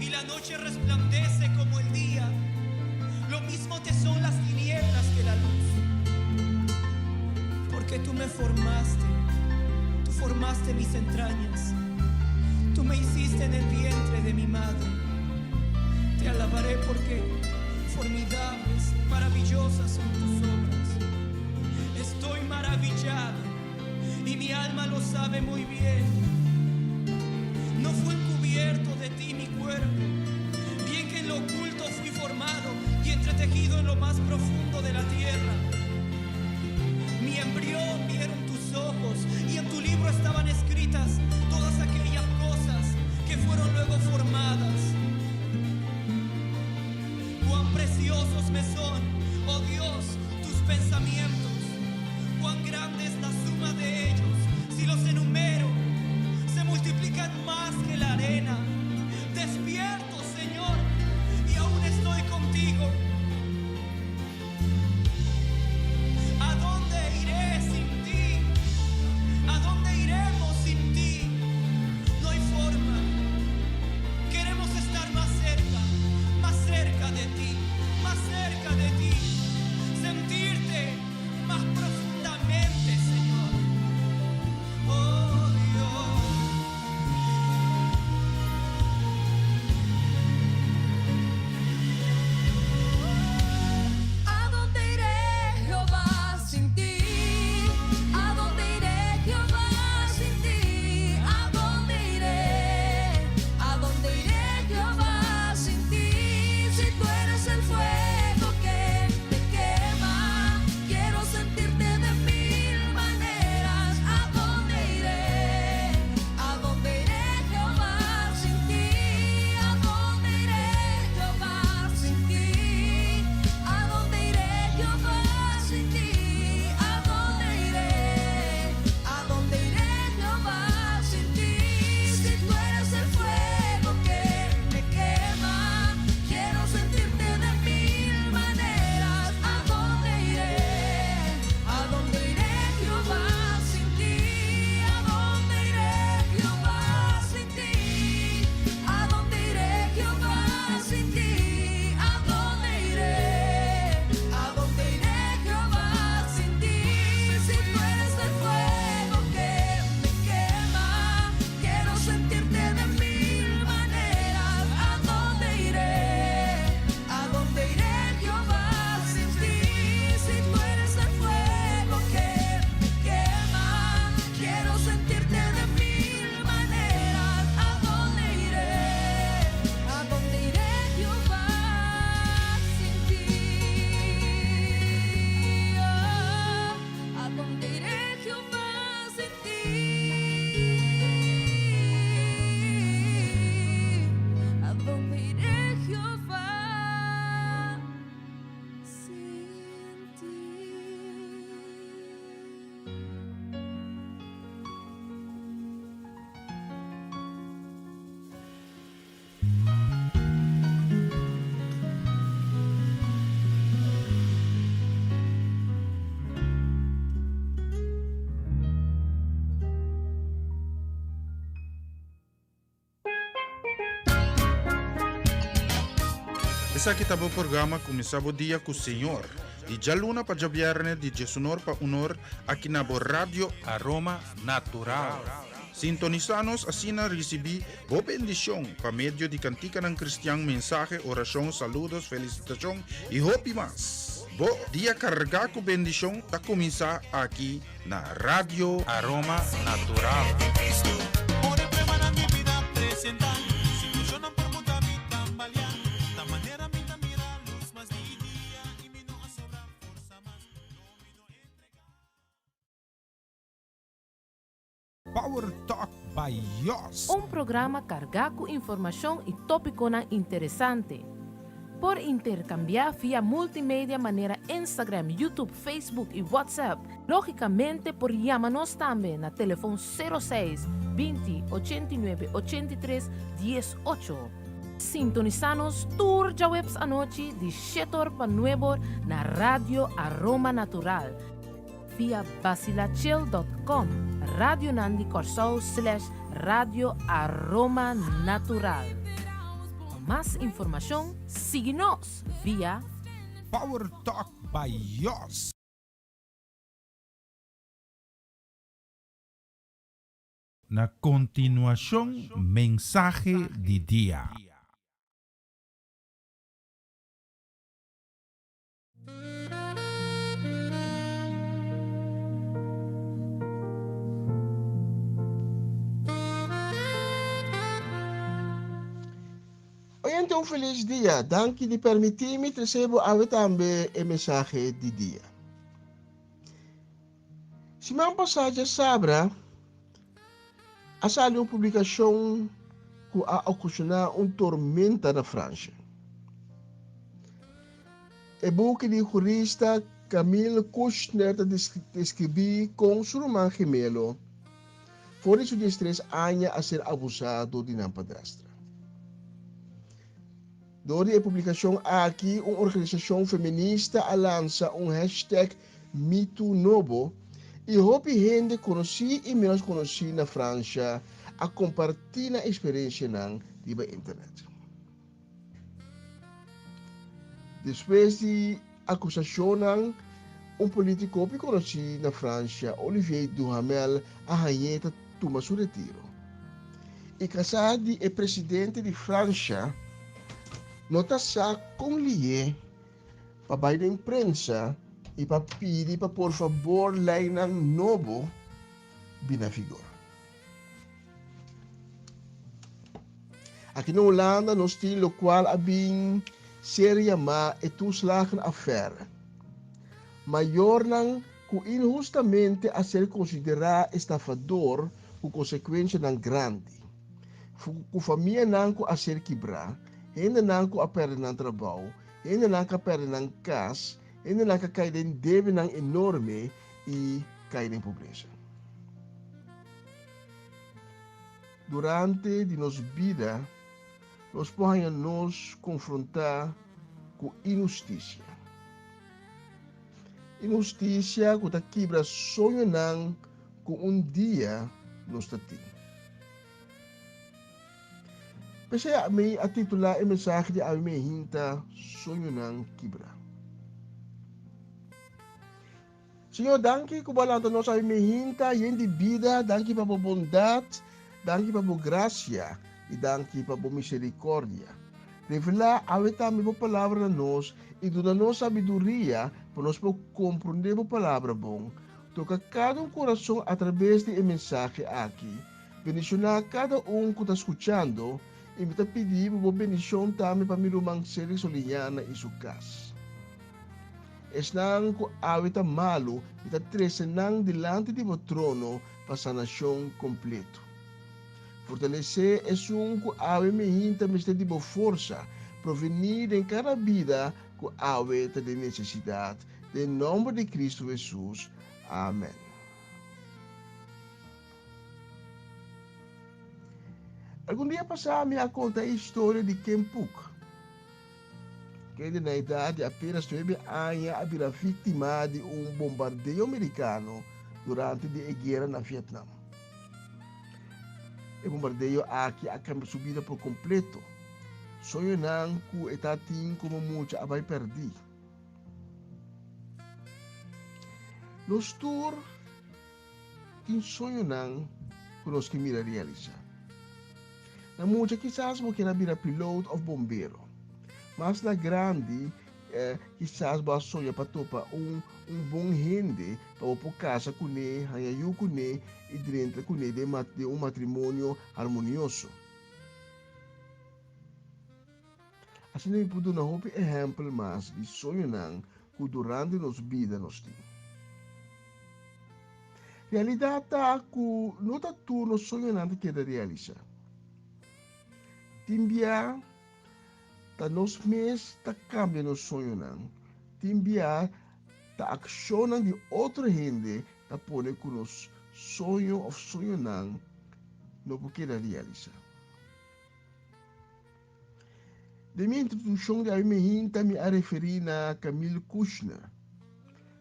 Y la noche resplandece como el día. Lo mismo te son las tinieblas que la luz. Porque tú me formaste, tú formaste mis entrañas. Tú me hiciste en el vientre de mi madre. Te alabaré porque formidables, maravillosas son tus obras. Estoy maravillado y mi alma lo sabe muy bien. No fue encubierto de ti mi cuerpo, bien que en lo oculto fui formado y entretejido en lo más profundo de la tierra. Mi embrión vieron tus ojos y en tu libro estaban escritas todas aquellas cosas que fueron luego formadas. Cuán preciosos me son, oh Dios, tus pensamientos. Cuán grande es la suma de ellos. Si los enumero, se multiplican más que la arena. Despierto, Señor, y aún estoy contigo. ¿A dónde iré sin ti? ¿A dónde iremos? Esaki ta bo programa Kuminsá Bo Dia ku Señor, di djaluna pa djabièrnè di diesunor pa unor aki na bo Radio Aroma Natural. Sintonisá nos asina risibí bo bendishon pa medio di kantikanan kristian, mensahe, orashon, saludos, felisitashon i hopi mas. Bo dia kargá ku bendishon ta kuminsá aki na Radio Aroma Natural. Power Talk by Yos. Un programa kargá ku informashon i tópikonan interesante. Por interkambiá via multimedia manera Instagram, YouTube, Facebook i WhatsApp. Lógikamente por yama nos tambe na telefon sero seis, 20, 89, 83, 18. Sintonisá nos tur djaweps anochi di shetor pa nuebor na Radio Aroma Natural. Via basilachel dot com, Radionan di Kòrsou slash Radio Aroma Natural. Pa mas informashon sigui nos via. Power Talk by Yos. Na kontinuashon mensahe di dia. Oyente un feliz dia. Danki di permití mi trese bo awe tambe e mensahe di dia. Siman pasá djasabra a sali un publikashon ku a okashoná un tormenta na Fransha. E buki di hurista Camille Kouchner ta deskribí kon su ruman gemelo for di su diestres aña a ser abusá dor di nan padrastra. Dor di e publikashon aki un organisashon feminista a lansa un hashtag MeToo nobo i hopi hende konosí i ménos konosí na Fransha a kompartí nan eksperensianan riba internet. Despues di akusashonnan, un polítiko hopi konosí na Fransha, Olivier Duhamel, a hañ'é ta tuma su retiro. I kasá di e presidente di Fransha no ta sa kon lié pa bai den prensa i pa pidi pa por fabor leinan nobo bini na vigor. Aki na Hulanda nos tin lokual a bin ser yamá e toeslagenaffaire. Mayornan ku inhustamente a ser konsiderá estafador ku konsekuenshanan grandi, ku famianan ku a ser kibrá, hendenan ku a pèrdè nan trabou, hendenan ku a pèrdè nan kas, hendenan ku a kai den debenan enorme i kai den pobresa. Durante di nos bida, nos por haña nos konfrontá ku inhustisia. Inhustisia ku ta kibra soñonan ku un dia nos ta tin. P'esei ami a titulá e mensahe di awe Mehinta Soñonan Kibrá. Señor, danki ku bo a lanta nos awe mehinta yen di bida, danki pa bo bondat, danki pa bo grasia i danki pa bo miserikordia. Revelá awe tambe bo palabra na nos i duna nos sabiduria pa nos por komprondé bo palabra bon. Toka kada un kurason atrabes di e mensahe aki. Bendishoná kada un ku ta skuchando i mi ta pidi bo bo bendishon tambe pa mi ruman Cedric Soliñana i su kas. Esnan ku awe ta malu, mi ta trese nan dilanti di bo trono pa sanashon kompleto. Fortalesé esun ku awe mihinta mester di bo forsa, provení den kada bida ku awe ta den nesesidat, den nòmber di Kristu Hesus. Amèn. Algun dia pasá mi a konta e historia di Ken Puk, kende na edat di apenas nuebe aña a bira víktima di un bombardeo merikano durante di e guera na Vietnam. E bombardeo aki a kambia su bida por kompleto. Soñonan ku e tatin komo mucha a bai pèrdí. Nos tur tin soñonan ku nos ke mira realisá. Na mucha kisas bo kier a bira pilot òf bombero. Mas na grandi kisas bo a soña pa topa un un bon hende pa bo por kasa kuné, haña yu kuné i drenta kuné den un matrimonio harmonioso. Asina mi por duna hopi ehèmpel mas di soñonan ku durante nos bida nos tin. Realidat ta ku no ta tur nos soñonan ta keda realisá. Tin bia ta nos mes ta kambia nos soñonan, tin bia ta akshonnan di otro hende ta pone ku nos soño òf soñonan no por keda realisá. Den mi introdukshon di awe mehinta mi a referí na Camille Kouchner.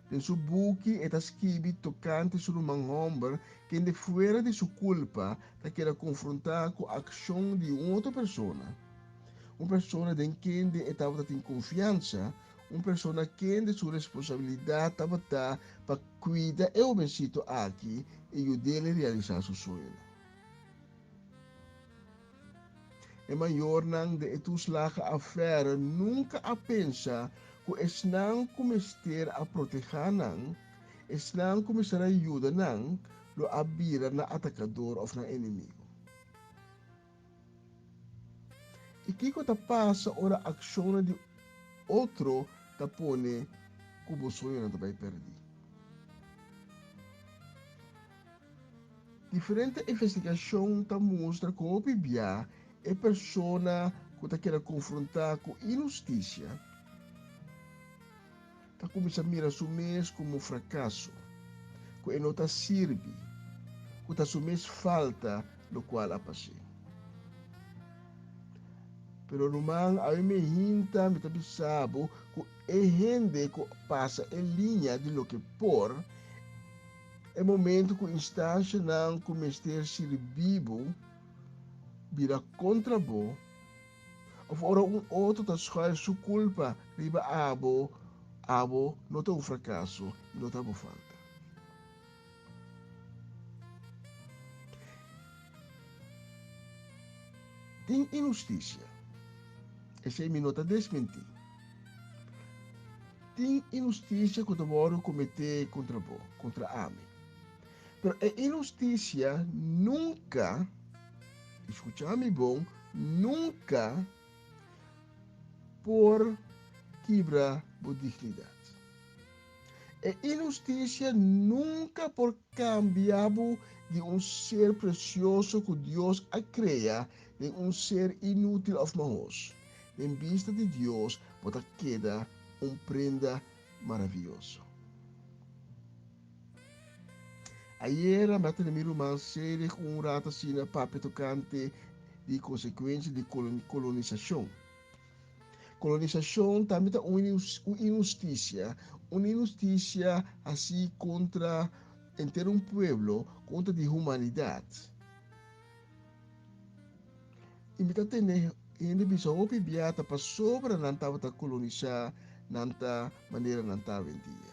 Den su buki e ta skibi tokante su ruman hòmber kende fuera di su kulpa ta keda konfrontá ku akshon di un otro persona, un persona den kende e tabata tin konfiansa, un persona kende su responsabilidat tabata pa kuida e hobensito aki i yud'el realisá su soñonan. E mayornan de e toeslagen affaire nunca a pensa cu esnan cu mester a proteha nan, esnan cu mester a yuda nan, lo a bira nan atacador of nan enemigo. Y kico ta pasa ora accionnan di otro ta pone cu bo soñonan ta bay perdi? Diferente investigashon ta mustra ku hopi bia e persona ku ta keda konfrontá ku inhustisia ta kuminsá mira su mes komo frakaso, ku e no ta sirbi, ku ta su mes falta lokual a pas'é. Pero ruman, awe mi hinta mi ta bisa bo ku e hende ku pasa e liña di loke por, E momento ku instanshanan ku mester sirbi bo bira kontra bo, òf ora un otro ta schuif su kulpa riba abo, abo no ta un frakaso i no ta bo falta. Tin inhustisia, esei mi no ta desmentí. Tin inhustisia ku ta wòrdu kometé kontra bo, kontra ami. Pero e inhustisia nunka, i skucha mi bon, nunka por kibra bo dignidat. E inhustisia nunka por kambia bo di un ser presioso ku Dios a krea den un ser inútil òf mahos. Den bista di Dios bo ta keda un prenda maravioso. Ayera mi a tene mi ruman Selig un rato asina papia tokante di konsekuensia di kolonisashon. Kolonisashon tambe ta un inhustisia, un inhustisia hasi kontra henter un pueblo, kontra di humanidat. I mi ta tende hende bisa hopi bia ta pasobra nan tabata kolonisá nan ta manera nan ta awendia.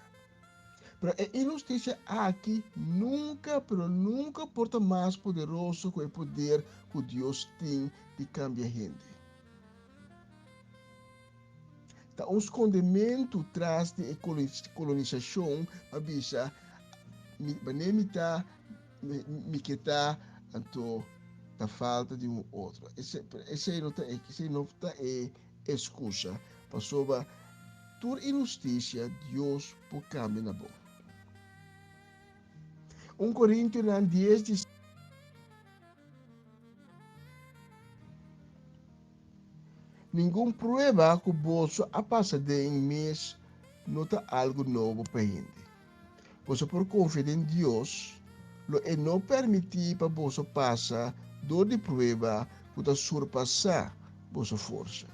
Pero e inhustisia aki nunka, pero nunka por ta mas poderoso ku e poder ku Dios tin di kambia hende. Ta un skondementu tras di e kolonisashon pa bisa mi manera mi ta mi ke ta anto ta falta di un otro. Esei no ta esei no ta e excusa pasobra tur inhustisia Dios por kambia na bon. Un Korintionan dies di. Ningun prueba ku boso a pasa den mes no ta algu nobo pa hende. Boso por konfia den Dios, lo e no permití pa boso pasa dor di prueba ku ta surpasá boso forsa.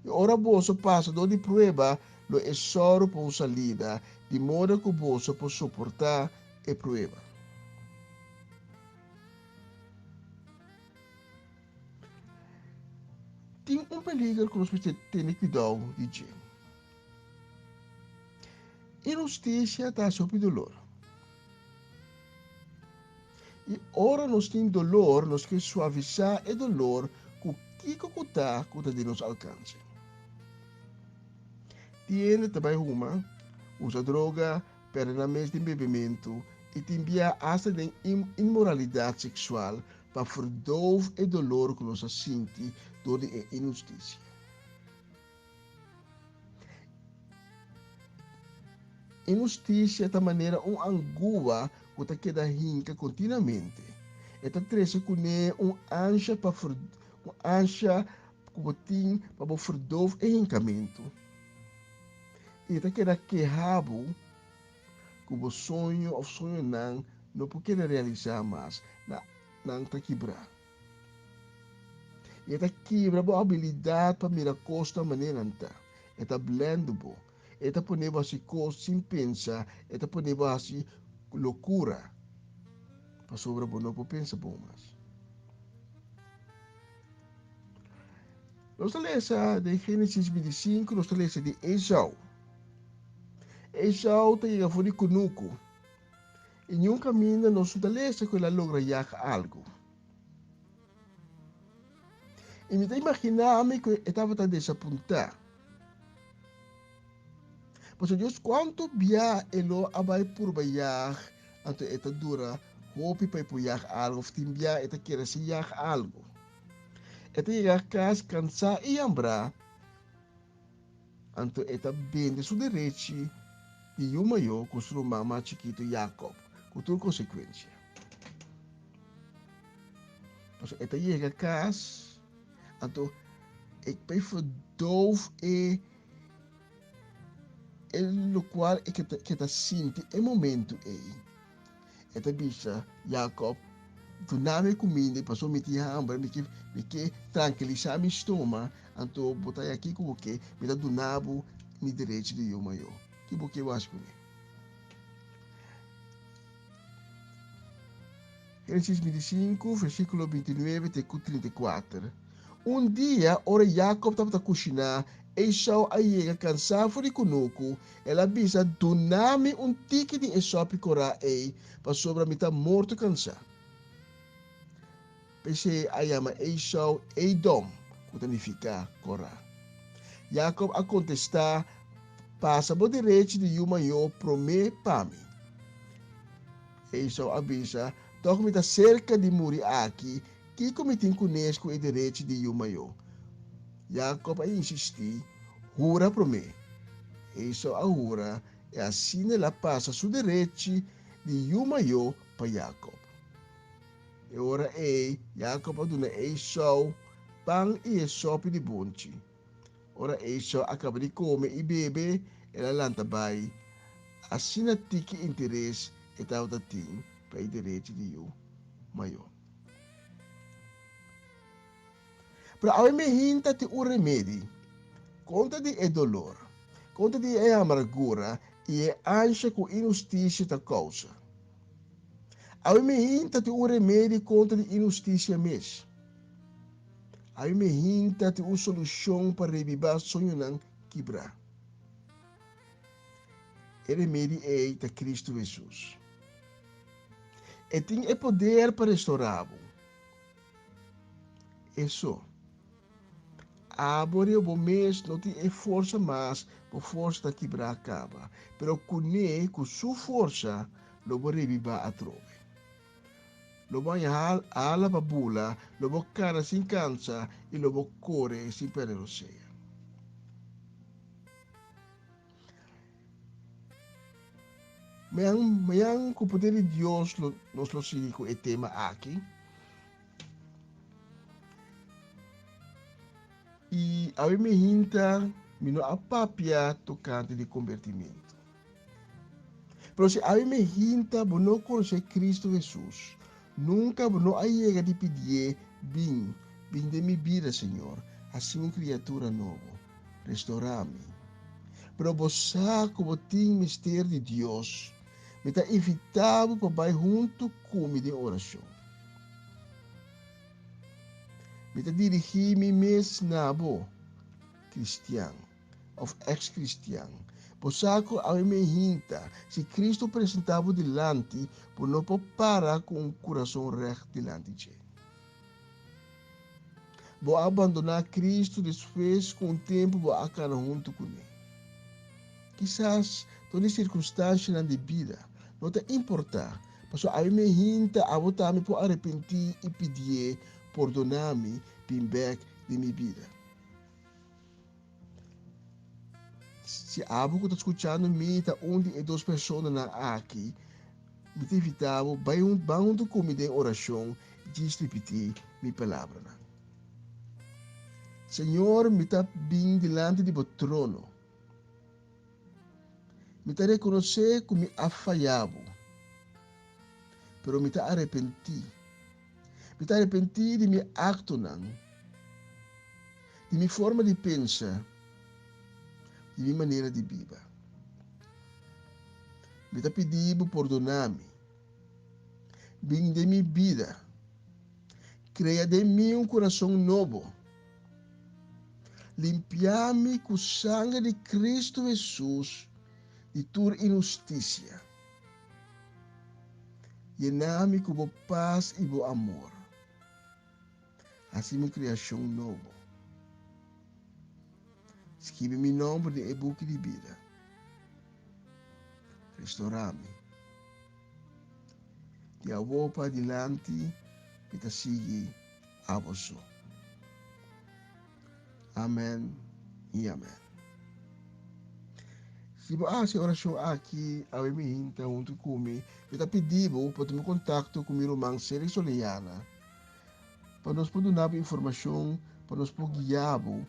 I ora boso pasa dor di prueba, lo e sòru pa un salida, di moda ku boso por soportá e prueba. Tin. un peliger ku nos mester tene kuidou di dje. Inhustisia ta hasi hopi dolor. I ora nos tin dolor, nos ke suavisá e dolor ku kiko ku ta ku ta den nos alkanse. Tin hende ta bai huma, usa droga, pèrdè nan mes den bebementu i tin bia asta den inmoralidat seksual pa verdoof e dolor ku nos a sinti dor di e inhustisia. Inhustisia ta manera un angua ku ta keda hinka kontinuamente. E ta trese kuné un ansha pa un ansha ku bo tin pa bo verdoof e hinkamentu. I e ta keda keha bo ku bo soño òf soñonan no por keda realisá mas, nan ta kibrá. I e ta kibra bo abilidat pa mira kos na manera nan ta. E ta blèndu bo. E ta pone bo hasi kos sin pensa, e ta pone bo hasi lokura, pasobra bo no por pensa bon mas. Nos ta lesa den Génesis 25, nos ta lesa di Esau. Esau ta yega for di kunuku. I niun kaminda nos no ta lesa ku el a logra yag algu. I mi ta imaginá mi ku e tabata desapuntá. Pasobra Dios kuantu bia e lo a bai purba yag, anto e ta dura hopi pa e por yag algu, òf tin bia e ta kere sin yag algu. E ta yega kas kansá i hambrá, anto e ta bende su derechi di yu mayó ku su ruman mas chikitu Yakòb, ku tur konsekuensia. Pasobra e ta yega kas, anto e bai verdoof e e lokual e ke ta sinti e momentu ei. E ta bisa Jakòb, Duna mi kuminda, pasobra mi tin hamber, mi ke mi ke trankilisá mi stoma, anto bo ta aki ku bo ke, mi ta duna bo mi derecho di yu mayó. Ki bo ke bo hasi kuné? Génesis 25, versíkulo 29 te ku 34. Un dia, ora Jakòb tabata kushiná, Esau a yega kansá for di kunuku. El a bisa, Duna mi un tiki di e sòpi korá ei, pasobra mi ta morto kansá. P'esei a yama Esau Edom, ku ta nifiká korá. Jakòb a kontestá, Pasa bo derechi di yu mayó promé pa mi. Esau a bisa, Tòg mi ta serka di muri aki, Kiko mi tin kunes ku e derechi di yu mayó? Jakòb a insistí, Hura promé. Esau a hura, i asina el a pasa su derechi di yu mayó pa Jakòb. E ora ei Jakòb a duna Esau pan i e sòpi di bonchi. Ora Esau a kaba di kome i bebe, el a lanta bai. Asina tiki interes e tabata tin pa e derechi di yu mayó. Pero awe mi hinta tin un remedi kontra di e dolor, kontra di e amargura i e ansha ku inhustisia ta kousa. Awe mi hinta tin un remedi kontra di inhustisia mes. Awe mi hinta tin un solushon pa rebibá soñonan kibrá. E remedi ei ta Kristu Hesus. E tin e poder pa restorá bo. E so. Abo riba bo mes no tin e forsa mas, bo forsa ta kibrá kaba. Pero kuné, ku su forsa, lo bo rebibá atrobe. Lo bo haña ala pa bula, lo bo kana sin kansa i lo bo kore sin pèrdè rosea. Mañan, mañan ku poder di Dios lo, nos lo sigui ku e tema aki. I awe mi hinta mi no a papia tokante di konbertimentu. Pero si awe mi hinta bo no konosé Kristu Hesus, nunka bo no a yega di pidié, Bin, bin den mi bida, Señor, hasi mi un kriatura nobo. Restorá mi. Pero bo sa ku bo tin mester di Dios. Mi ta invitá bo pa bai huntu ku mi den orashon. Mi ta dirigí mi mes na bo, kristian òf eks-kristian. Bo sa ku awe mi hinta, si Kristu presentá bo dilanti, bo no por para ku un kurason règt dilanti dje. Bo a abandoná Kristu despues ku un tempu bo a kana huntu kuné. Kisas dor di sirkunstanshanan di bida, no ta importá, pasobra awe mi hinta abo tambe por arepentí i pidié pordoná mi bin bèk den mi bida. Si abo ku ta skuchando mi ta un di e dos personanan aki, mi ta invitá bo bai ban huntu ku mi den orashon djis ripití mi palabranan. Señor, mi ta bin dilanti di bo trono. Mi ta rekonosé ku mi a faya bo, pero mi ta arepentí. Mi ta arepentí di mi aktonan, di mi forma di pensa, di mi manera di biba. Mi ta pidi bo pordoná mi. Bin den mi bida. Krea den mi un kurason nobo. Limpiá mi ku sanger di Kristu Hesus di tur inhustisia. Yená mi ku bo pas i bo amor. Hasi mi un kreashon nobo. Skibi mi nòmber den e buki di bida. Restorá mi. Di awor pa dilanti mi ta sigui abo so. Amen i amen. Si bo a hasi e orashon aki awe mi hinta huntu ku mi, mi ta pidi bo pa tuma kontakto ku mi ruman Sergio Soliana pa nos por duna bo informashon pa nos por guia bo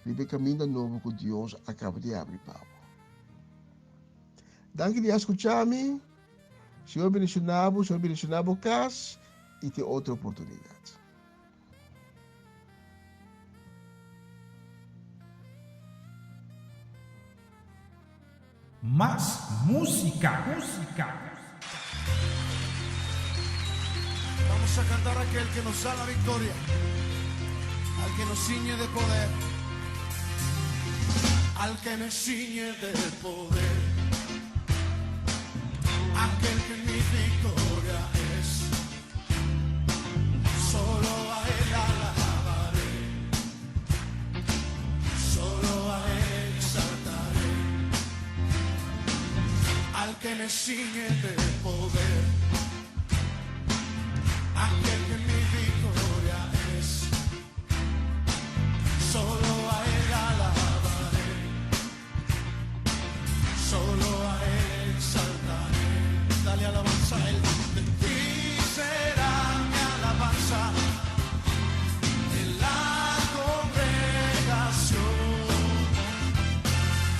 riba e kaminda nobo ku Dios a kaba di abri pa bo. Danki di a skucha mi. Señor bendishoná bo, Señor bendishoná bo kas i te otro oportunidat. Mas música, música. Vamos a cantar a aquel que nos da la victoria, al que nos ciñe de poder, al que me ciñe de poder, aquel que mi victoria es. Solo a él alabaré, solo a él exaltaré, al que me ciñe de poder, aquel que mi victoria es. Solo a él alabaré, solo a él exaltaré. Dale alabanza a él. De ti será mi alabanza en la congregación.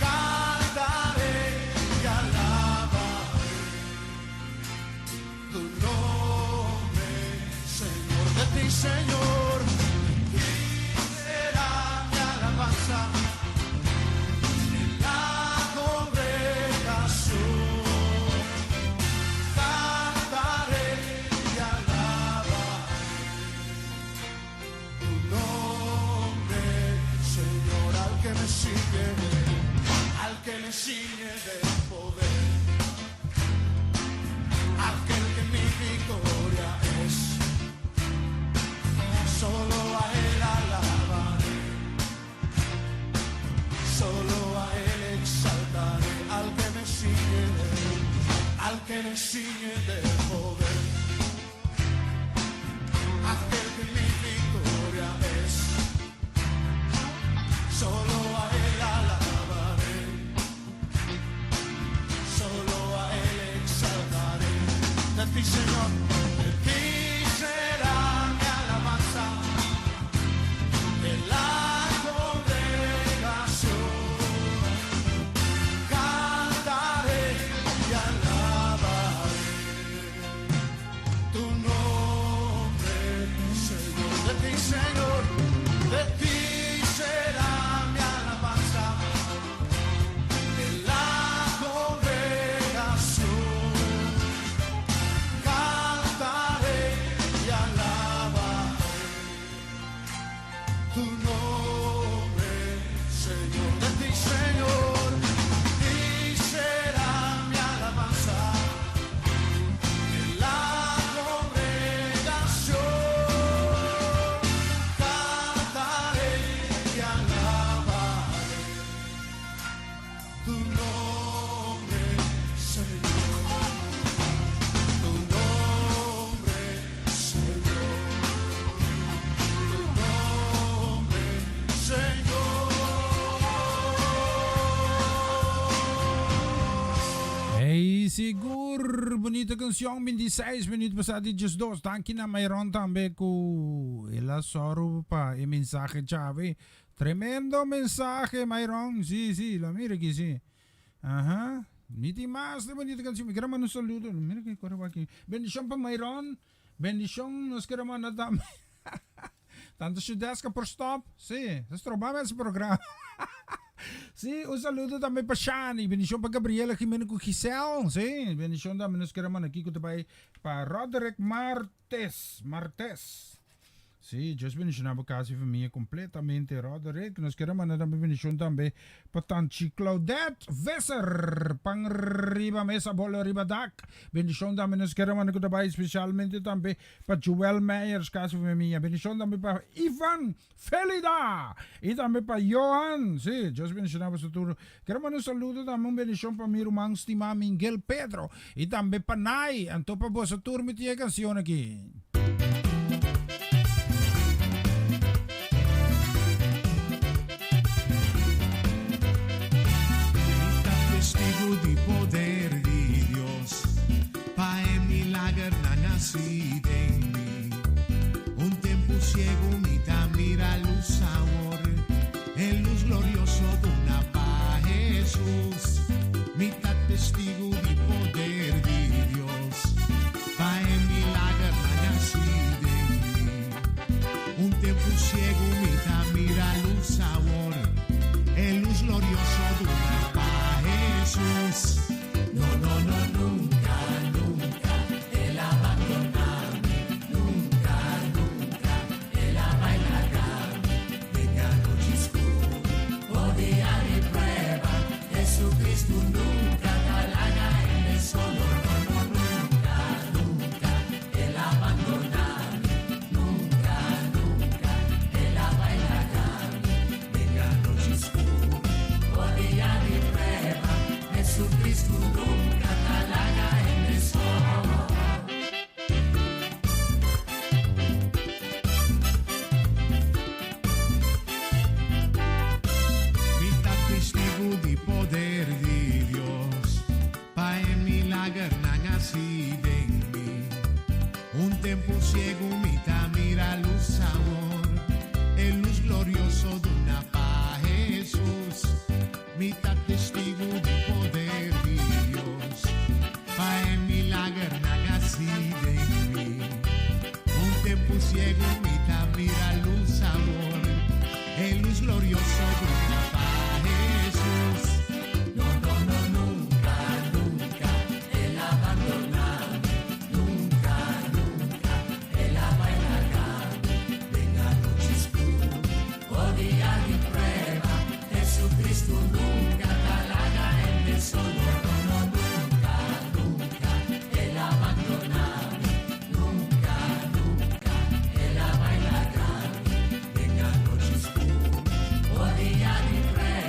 Cantaré y alabaré tu nombre, Señor. De ti, Señor, de ti será mi alabanza en la congregación. Cantaré y alabaré tu nombre, Señor, al que me sigue, al que me ciñe de poder, aquel que mi victoria es. Solo a él alabaré, solo a él exaltaré, al que me ciñe, al que me ciñe de poder, aquel que mi victoria es. Solo a él alabaré, solo a él exaltaré. De ti, Señor, de ti será mi alabanza en la congregación. Cantaré y alabaré. Tu nombre, Señor. De ti, Señor, y será mi alabanza en la congregación. Cantaré y alabaré tu nombre, Señor. Tu nombre, Señor. Tu nombre, Señor. Hey, sigur, bunita cancion, 26 minuut pasa di 12. Danki na Mayron tambe cu el a soru pa e mensahe chave. Tremendo mensahe, Mayron. Si, si, la mira aki, si. Aha. Mi tin mas de bunita cancion. Mi kier a manda un saludo. Mira ki kore aki. Bendicion pa Mayron. Bendicion nos kier a manda tambe. Tanto Shudeska por stop. Si, sa stroba mes programa. Si, un saludo tambe pa Shani. Bendicion pa Gabriela Jimenez cu Giselle. Si, bendicion tambe nos kier a manda aki cu ta bay pa Roderick Martes. Martes. Si, Dios bendiciona bo casa y famia completamente, Roderick. Nos kier a manda tambe bendicion tambe pa Tanchi Claudette Visser. Pan riba mesa, bolo riba dak. Bendicion tambe nos kier a manda cu ta bay specialmente tambe pa Joel Meyers, casa y famia. Bendicion tambe pa Ivan Felida y tambe pa Johan. Si, Dios bendiciona boso tur. Kier a manda un saludo tambe, un bendicion pa mi ruman stima Miguel Pedro y tambe pa Nay. Anto pa boso tur mi tin e cancion aki. Mi ta testigo di poder di Dios, pa e milagernan haci den mi. Un tempo ciego mi ta mira luz awor, e luz glorioso duna pa Jesus. Mi ta testigo di poder di Dios, pa e milagernan haci den mi. Un tempo ciego mi ta mira luz awor, e luz glorioso duna pa Jesus. No, no, no, nunca, nunca el a bandona mi, nunca, nunca el a bay laga mi. Den anochi scur, o dia di prueba, Jesucristo nunca ta laga hende solo. No, no, nunca, nunca el a bandona mi, nunca, nunca el a bay laga mi. Den anochi scur, o dia di prueba, Jesucristo nunca ta laga hende solo. Mi ta testigo di poder di Dios, pa e milagernan haci den mi. Un tempo ciego mi ta mira luz awor, e luz glorioso duna pa Jesus. Mi ta testigo di poder di Dios, pa e milagernan haci den mi. Un tempo ciego mi ta mira luz awor, e luz glorioso duna pa Jesus. No, no, no, nunca, nunca el a bandona mi, nunca, nunca el a bay laga mi. Den anochi scur, o dia di prueba, Jesucristo nunca ta laga hende solo. No, no, nunca, nunca el a bandona mi, nunca, nunca el a bay laga mi. Den anochi scur, o dia di prueba,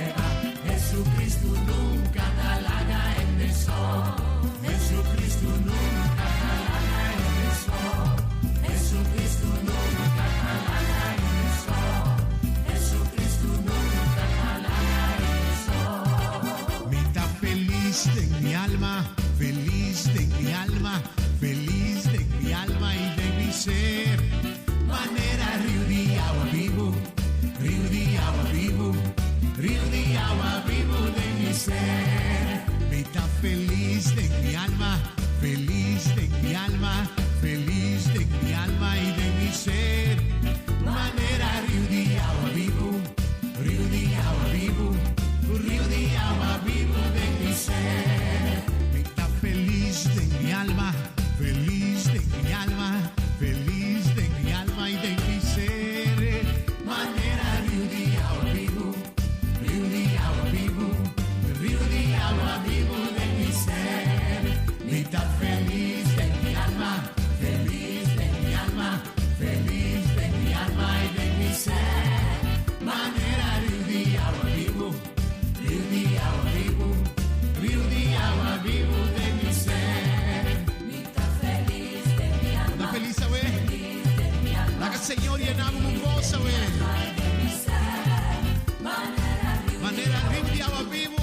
Señor yena bo ku goso awe. Manera riu di awa bibu.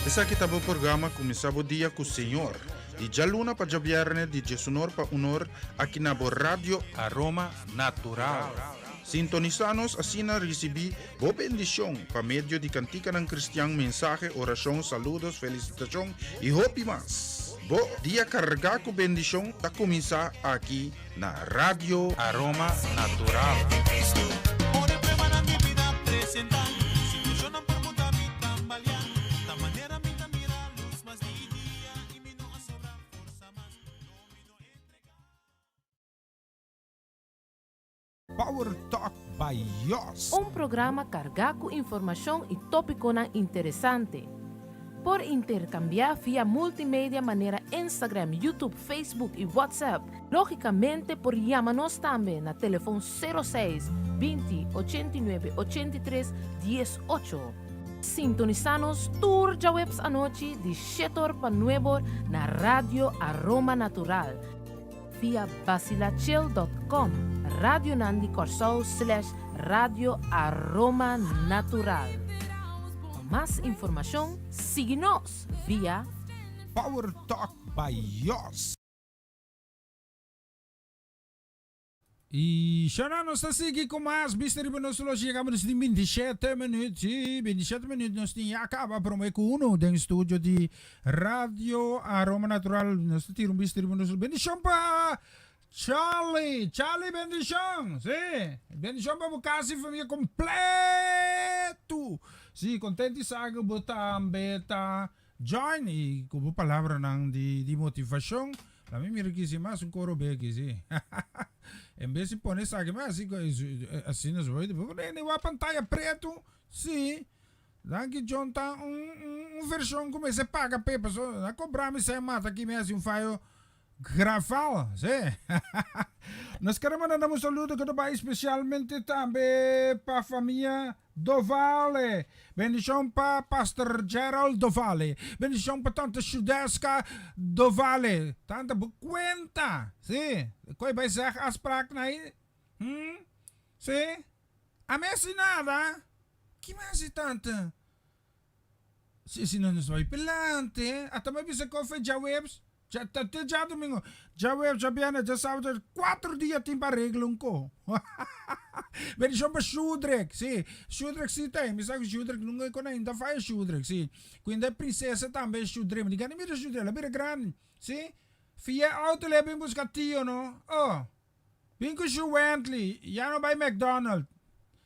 Esaki ta bo programa Kuminsá Bo Dia ku Señor, di djaluna pa djabièrnè di djesunor pa unor aki na bo Radio Aroma Natural. Sintonisá nos asina risibí bo bendishon pa medio di kantikanan kristian, mensahe, orashon, saludos, felisitashon i hopi mas. Bo dia kargá ku bendishon ta kuminsá aki na Radio Aroma Natural. Power Talk by Yos. Un programa kargá ku informashon i tópikonan interesante. Por interkambiá via multimedia manera Instagram, YouTube, Facebook i WhatsApp. Lógikamente por yama nos tambe na telefon sero seis, 20, 89, 83, 18. Sintonisá nos tur djaweps anochi di shetor pa nuebor na Radio Aroma Natural via basilachel dot com, Radionan di Kòrsou slash Radio Aroma Natural. Pa mas informashon sigui nos via. Power Talk by Yos. Y shona nos ta sigui cu mas bista riba nos lo yega nos tin 27 minuut si 27 minuut nos tin ya caba prome cu uno den studio di Radio Aroma Natural nos ta tira un bista riba nos bendicion pa Charlie Charlie bendicion si bendicion pa bo casa y familia completo si contento y sa cu bo tambe ta Join y cu bo palabranan di motivacion. La mi mira aki si mas un coro be aki si. En bes di pone esaki mas asi asina so bo pone den wak pantaya preto si. Danki John ta un un version cu mester paga p'e pasobra nan cobra mi sey mata aki mi haci un fayo Grafal, sí. Nos kere manda un saludo ku ta bai spesialmente tambe pa famia Dovale. Bendishon pa Pastor Gerald Dovale. Bendishon pa Tante Shudeska Dovale. Tante bo kuenta, sí. Koi bai zeg afspraak na ei? Hm? Sí? A mi hasi nada. Ki mi hasi tante? Si si no nos bai pelante. Ata mi a bisa kofe djaweps. Dja ta te djadomingo. Djaweps, djabièrnè, djasabado, kuater dia tin pa regla un ko. Bendishon pa Shudrek. Si, Shudrek si ta ei. Mi sa ku Shudrek nunka kon ainda faya Shudrek, si. Kuinda e prinsesa tambe Shudrek. Mi di gana mira Shudrek, el a bira grandi. Si. Fia e auto lei a bin buska tio no. Oh. Bin ku Shuwentley, ya no bai McDonald.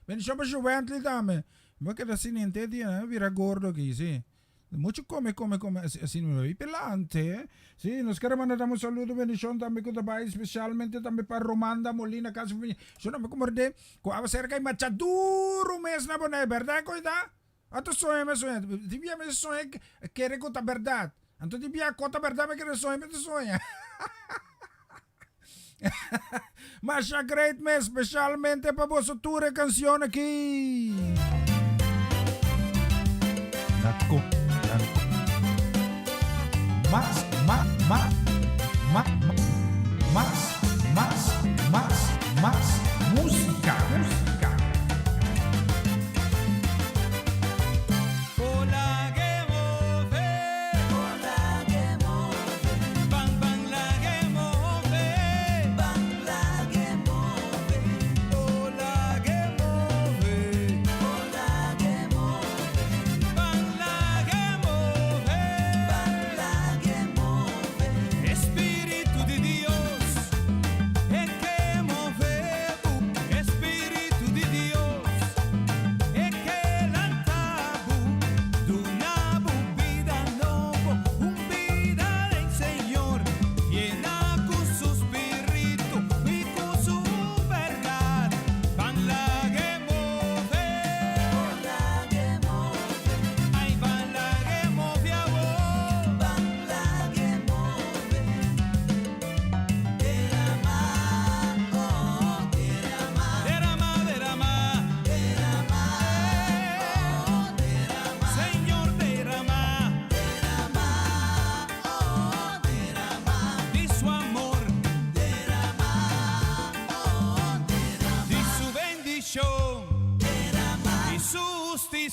Bendishon pa Shuwentley tambe. Mi a keda asina henter dia, mi a bira gordo aki, si. Muchu kome, kome, kome, asina mi bai pelante. Si, nos kere manda tambe un saludo, bendishon tambe ku ta bai spesialmente tambe pa Romanda Molina, kasi famia. Su nomber ku mordé, ku awa serka i macha duru mes na Bonaire, bèrdat ku ta? Anto soña mi a soña, di bia mi a soña kere ku ta bèrdat. Anto di bia ku ta bèrdat mi kere soña, mi ta soña. Masha great mes, specialmente pa boso tur e cancion aki. Nako, nako. Mas, ma, ma, ma, mas, mas, mas, mas música, música.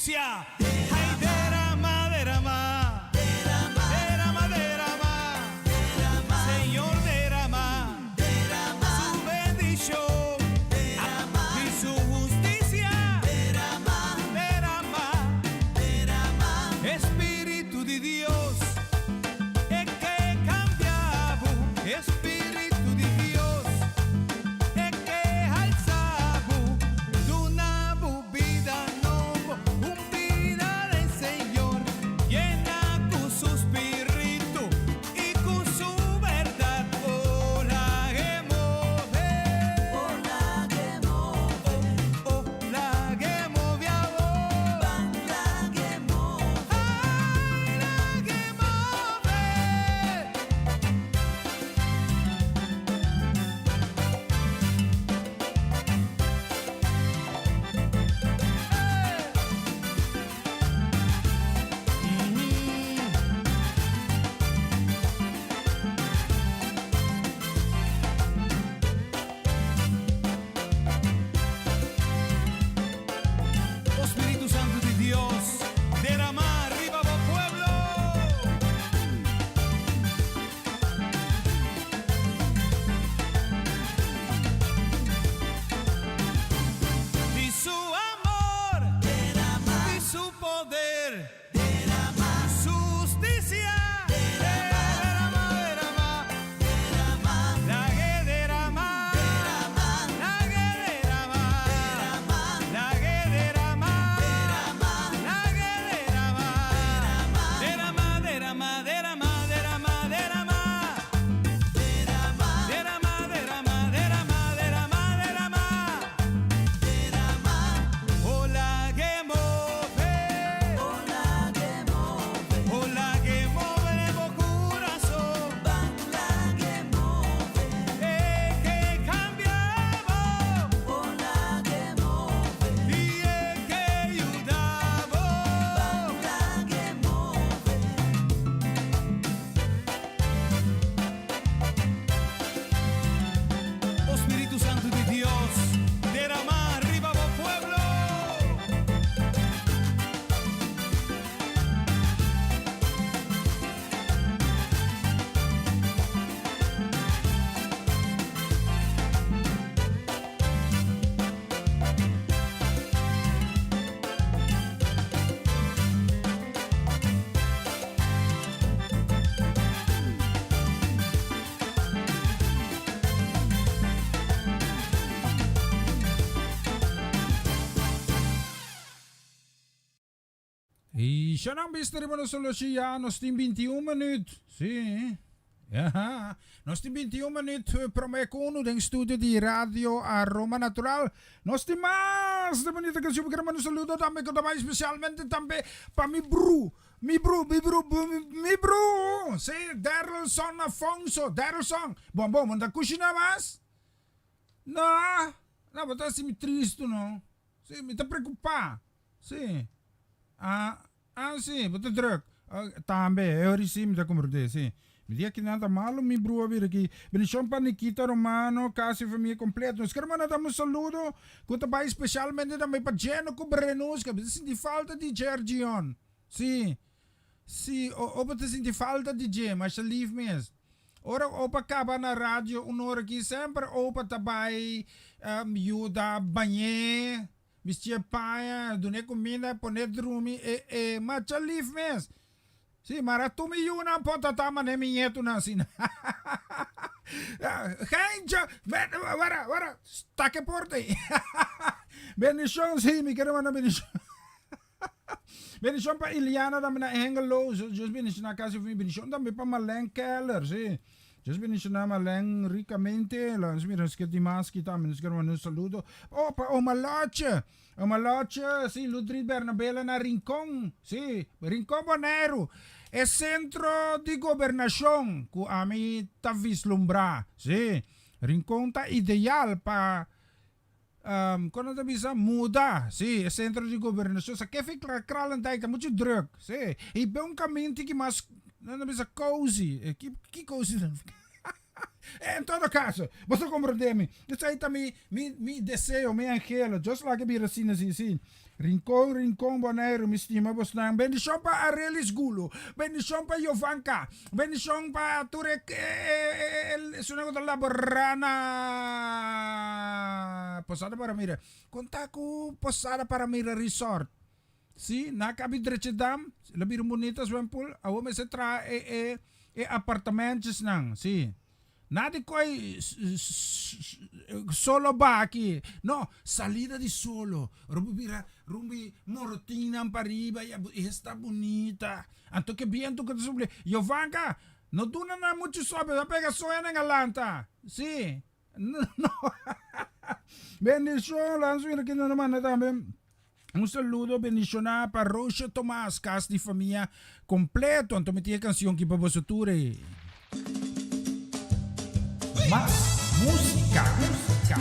justicia. Ay, derama, derama. Derama, derama. Señor, derama. Su bendición. Y su justicia. Derama. Espíritu de Dios. E ke kambia bo. Espíritu di Dios. E ke halsa bo. Duna bo bida nobo. Un bida di Señor. Yena ku su spiritu i ku su bèrdat. Oh, lag'é move. Oh, oh, lag'é move awor. Ay, lag'é move. Oh Spiritu Santu di Dios, derama riba bo pueblo. Di su amor, di su poder, su husticia. Derama, derama, lag'é derama, lag'é derama, lag'é derama, lag'é derama, derama, derama, derama, derama, derama. Derama, derama, derama, derama, derama. Oh, lag'é move. Oh, lag'é move bo kurason. E ke kambia bo. I e ke yuda bo. Oh Spiritu Santu di Dios, derama riba bo pueblo. I Shanan bista riba nos oloshi ya nos tin 21 minuut. Sí. Ja, nos tin 21 minuut prome ku unu den studio di Radio Aroma Natural. Nos tin mas de bonita canción. Mi quiero mandar un saludo tambe ku ta bai especialmente tambe pa mi bru. Mi bru, mi bru, mi bru. Sí, Darrelson Afonso. Darrelson. Bon, bon, bo no ta kushina mas? No, no, bo ta hasi mi tristu no. Sí, mi ta preokupá. Sí. Ah, ah sí, bo ta druk. Tambe, e ora sí mi ta komprendé, sí. Mi di aki nan ta malu mi bru a bira aki. Bendishon pa Nikita Romano, kas i famia kompleto. Nos ker manda dam un saludo ku ta bai spesialmente tambe pa Jeno ku Brenuska. Mi ta sinti falta di Jergion. Sí, sí, opa ta sinti falta di dje, masha lif mes. Ora opa kaba na radio un ora aki, semper opa ta bai yuda bañ'é, bistié paña, dun'é kuminda, pon'é drumi, e e masha lif mes. Sí, mara tur mi yunan por ta ta manera mi ñetunan asina. Geintje, wara, wara, stake porta ei. Bendishon, sí, mi kere manda bendishon. Bendishon pa Iliana tambe na Hengelo. Dios bendiciona casi mi. Bendishon tambe pa Marlene Keller. Sí. Dios bendiciona Marlene ricamente. Laat mira nos ke mas ki tambe. Nos quiero mandar un saludo. Oh, pa Omaloche. Omaloche, sí, Ludrid Bernabela na Rincon. Sí, Rincon Boneiru. E centro di gobernacion ku ami ta vislumbra. Sí, Rincon ta ideal pa Kon nan ta bisa? Muda, sí, e sentro di gobernashon. Sa kefi Kralendijk ta muchu druk, sí. I be un kamin tiki mas, nan ta bisa cozy. Ki cozy ta? En todo caso, bo ta comprende mi. Esei ta mi, mi, mi deseo, mi anhelo. Dios laga bira asina, si, si. Rincon, Rincon, Boneiru, mi stima bosnan. Bendishon pa Arelis Gulu, bendishon pa Jovanka, bendishon pa tur e esunnan ku ta laborá na Posada Para Mira. Konta ku Posada Para Mira Resort. Si, nan a kabi drecha dam, lo bira un bunita swimmingpool. Awor mester traha e e e apartamentjesnan, si. Nada di koi solo baki. No, salida di solo. Rumbi bira, rumbi morotinnan pariba y esta bunita. Anto ke bientu ku ta supli. Jovanka, no duna nan muchu sope, ta pega soya nan a lanta. Si. No. Bendishon, lansa mira kinan a manda tambe. Un saludo bendishoná pa Roosje Tomas, kas di famia kompleto. Anto mi tin e kansion ki pa boso tur e. Mas músika, músika.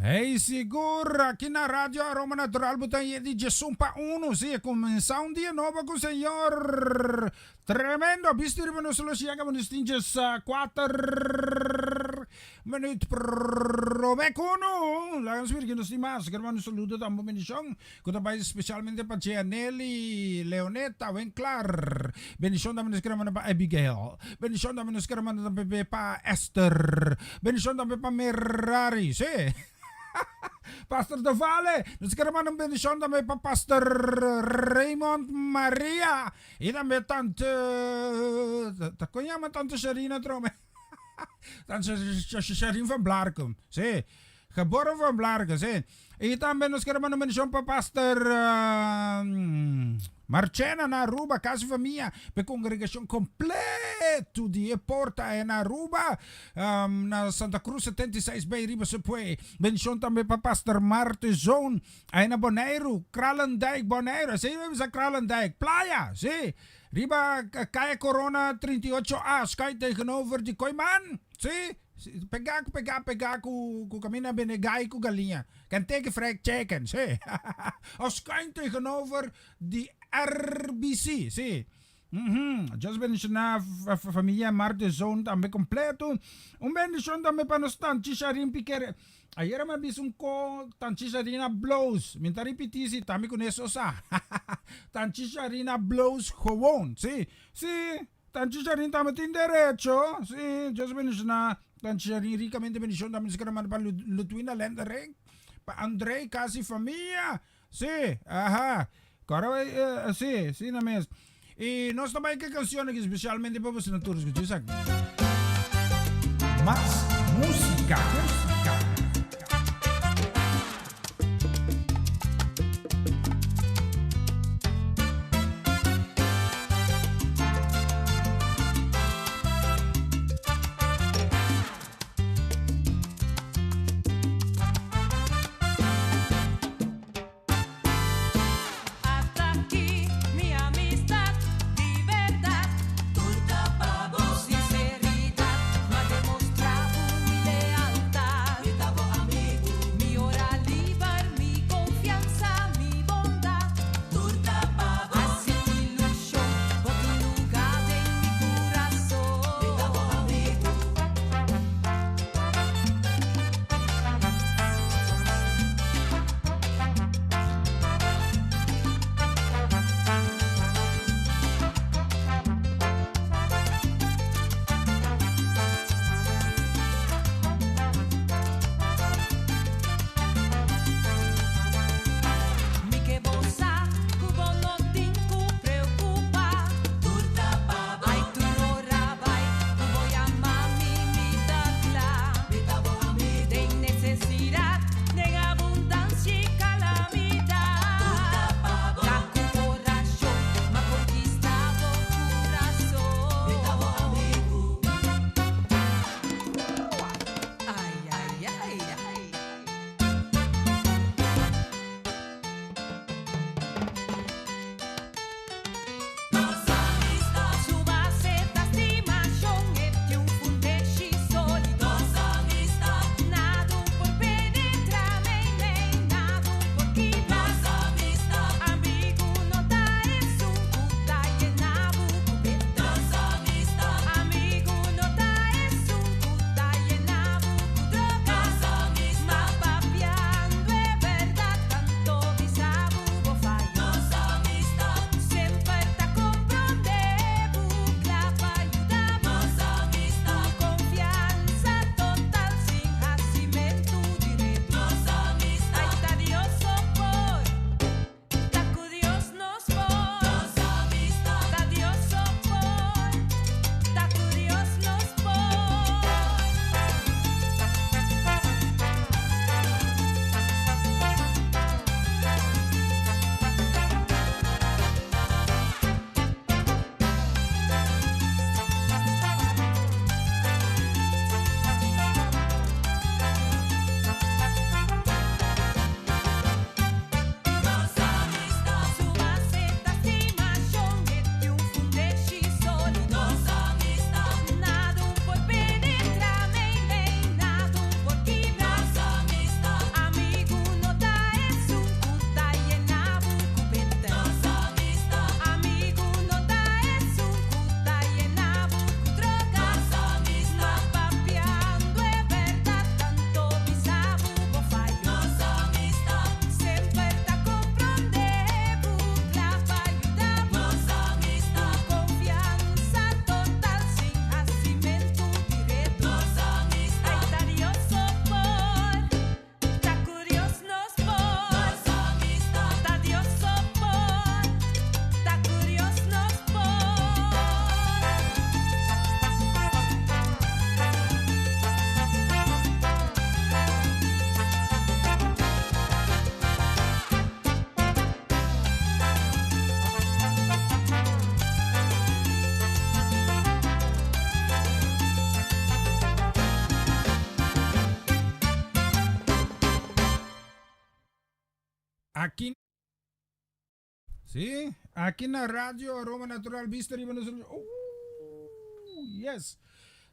Hey sigur, aki na Radio Aroma Natural bo ta ye di djesun pa uno. Si, kuminsá un dia nobo ku Señor. Tremendo! Bisti riba nos lo siega, bo nos tin djes kuater. Minuut prome ku unu. Laga nos mira ki nos tin mas. Quiero manda un saludo tambe bendicion ku ta bai specialmente pa Gianelli Leoneta Winklar. Bendicion tambe nos quiero manda pa Abigail. Bendicion tambe nos quiero manda tambe pa Esther. Bendicion tambe pa Merari. Sí. Pastor De Valle. Nos quiero manda un bendicion tambe pa Pastor Raymond Maria. Y tambe tante... Ta kon yama tante Sharina trome? Tante Sharin van Blarkum. Sí. Geboren van Blarkum, sí. Y tambe nos quiero manda un bendicion pa Pastor Marchena na Aruba, casa y familia, pe congregacion completo di e porta en Aruba, na Santa Cruz 76 bay riba Subway. Bendicion tambe pa Pastor Martezon, ahí na Boneiru, Kralendijk, Boneiru, así mi bisa Kralendijk, playa, sí. Riba Calle Corona 38A, schuin tegenover di Kooiman, sí. Pegá ku pegá pegá ku ku kaminda bende gai ku galiña. Kentucky Fried Chicken, sí. Of schuin tegenover di RBC, sí. Mhm. Dios bendishoná familia Martezon tambe kompleto. Un bendishon tambe pa nos Tanchi Sharin Piquer. Ayera mi a bisa un ko Tanchi Sharin a bloos. Mi ta ripití si tambe ku neso sa. Tanchi Sharin a bloos gewoon, sí. Sí. Tanchi Sharin tambe tin derecho, sí, Dios bendiciona Tanchi Sharin ricamente bendicion tambe nos kere manda pa Ludwina Lenderink, pa Andrey casi famia, sí, aha, kora sí, sí na mes. Y nos ta bay ke cancion aki specialmente pa boso na tur escucha esaki. Mas musica. Hasta aki mi amistad di berdad. Tur ta pa bo sinceridat. M'a demostrá bo mi lealtad. Aki Sí, aki na Radio Aroma Natural Bista riba nos Ooh, yes.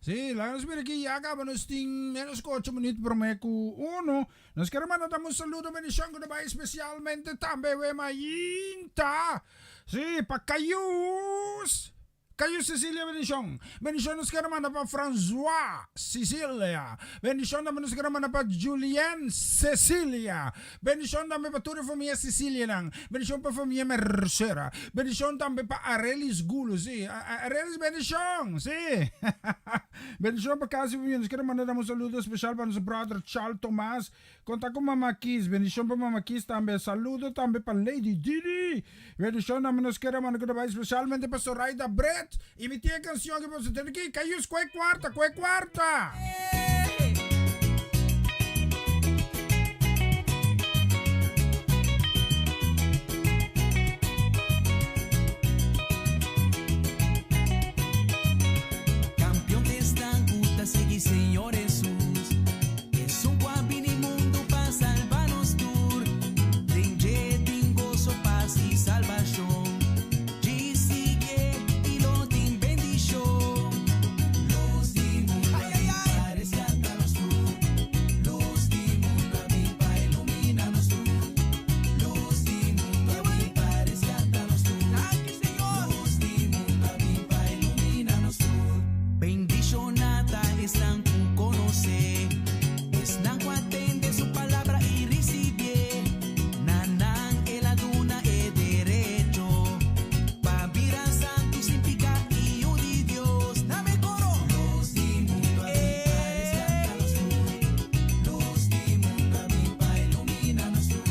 Sí, laga nos mira aki ya caba nos tin menos cu ocho minuut prome cu uno. Nos quiere manda tambe un saludo bendición cu ta bay especialmente tambe we Mayinta. Sí, pa Cayus. Cayo Cecilia bendicion. Bendicion nos kere manda pa Francois Cecilia. Bendicion tambe nos kere manda pa Julien Cecilia. Bendicion tambe pa tur e famia Cecilianan. Bendicion pa famia Mercera. Bendicion tambe pa Arelis Gulo. Si, Arelis bendicion. Si. Bendicion pa casi famia. Nos kere manda tambe un saludo special pa nos brother Charles Thomas. Konta ku Mama Kis. Bendishon pa Mama Kis tambe. Saludo tambe pa Lady Didi. Bendishon tambe nos kere manda ku ta bai spesialmente pa Soraida Brett. I mi tin e kansion aki pa boso tende aki. Kayus kue kuarta, kue kuarta! Kampion ta esnan ku ta sigui Señor Hesus. Esun ku a bini mundu pa salba nos tur. Den dje tin goso, pas i salbashon. Djis siguié i lo tin bendishon. Lus di mundu a bin pa reskata nos tur. Lus di mundu a bin pa ilumina nos tur. Lus di mundu a bin pa reskata nos tur. Lus di mundu a bin pa ilumina nos tur. Bendishoná ta esnan ku konosé, esnan ku a tende su palabra i risibié. Na nan el a duna e derecho pa bira santu sin piká i yu di Dios. Na mi koro! Lus di mundu a bin pa reskatá nos tur. Lus di mundu a bin pa ilumina nos tur.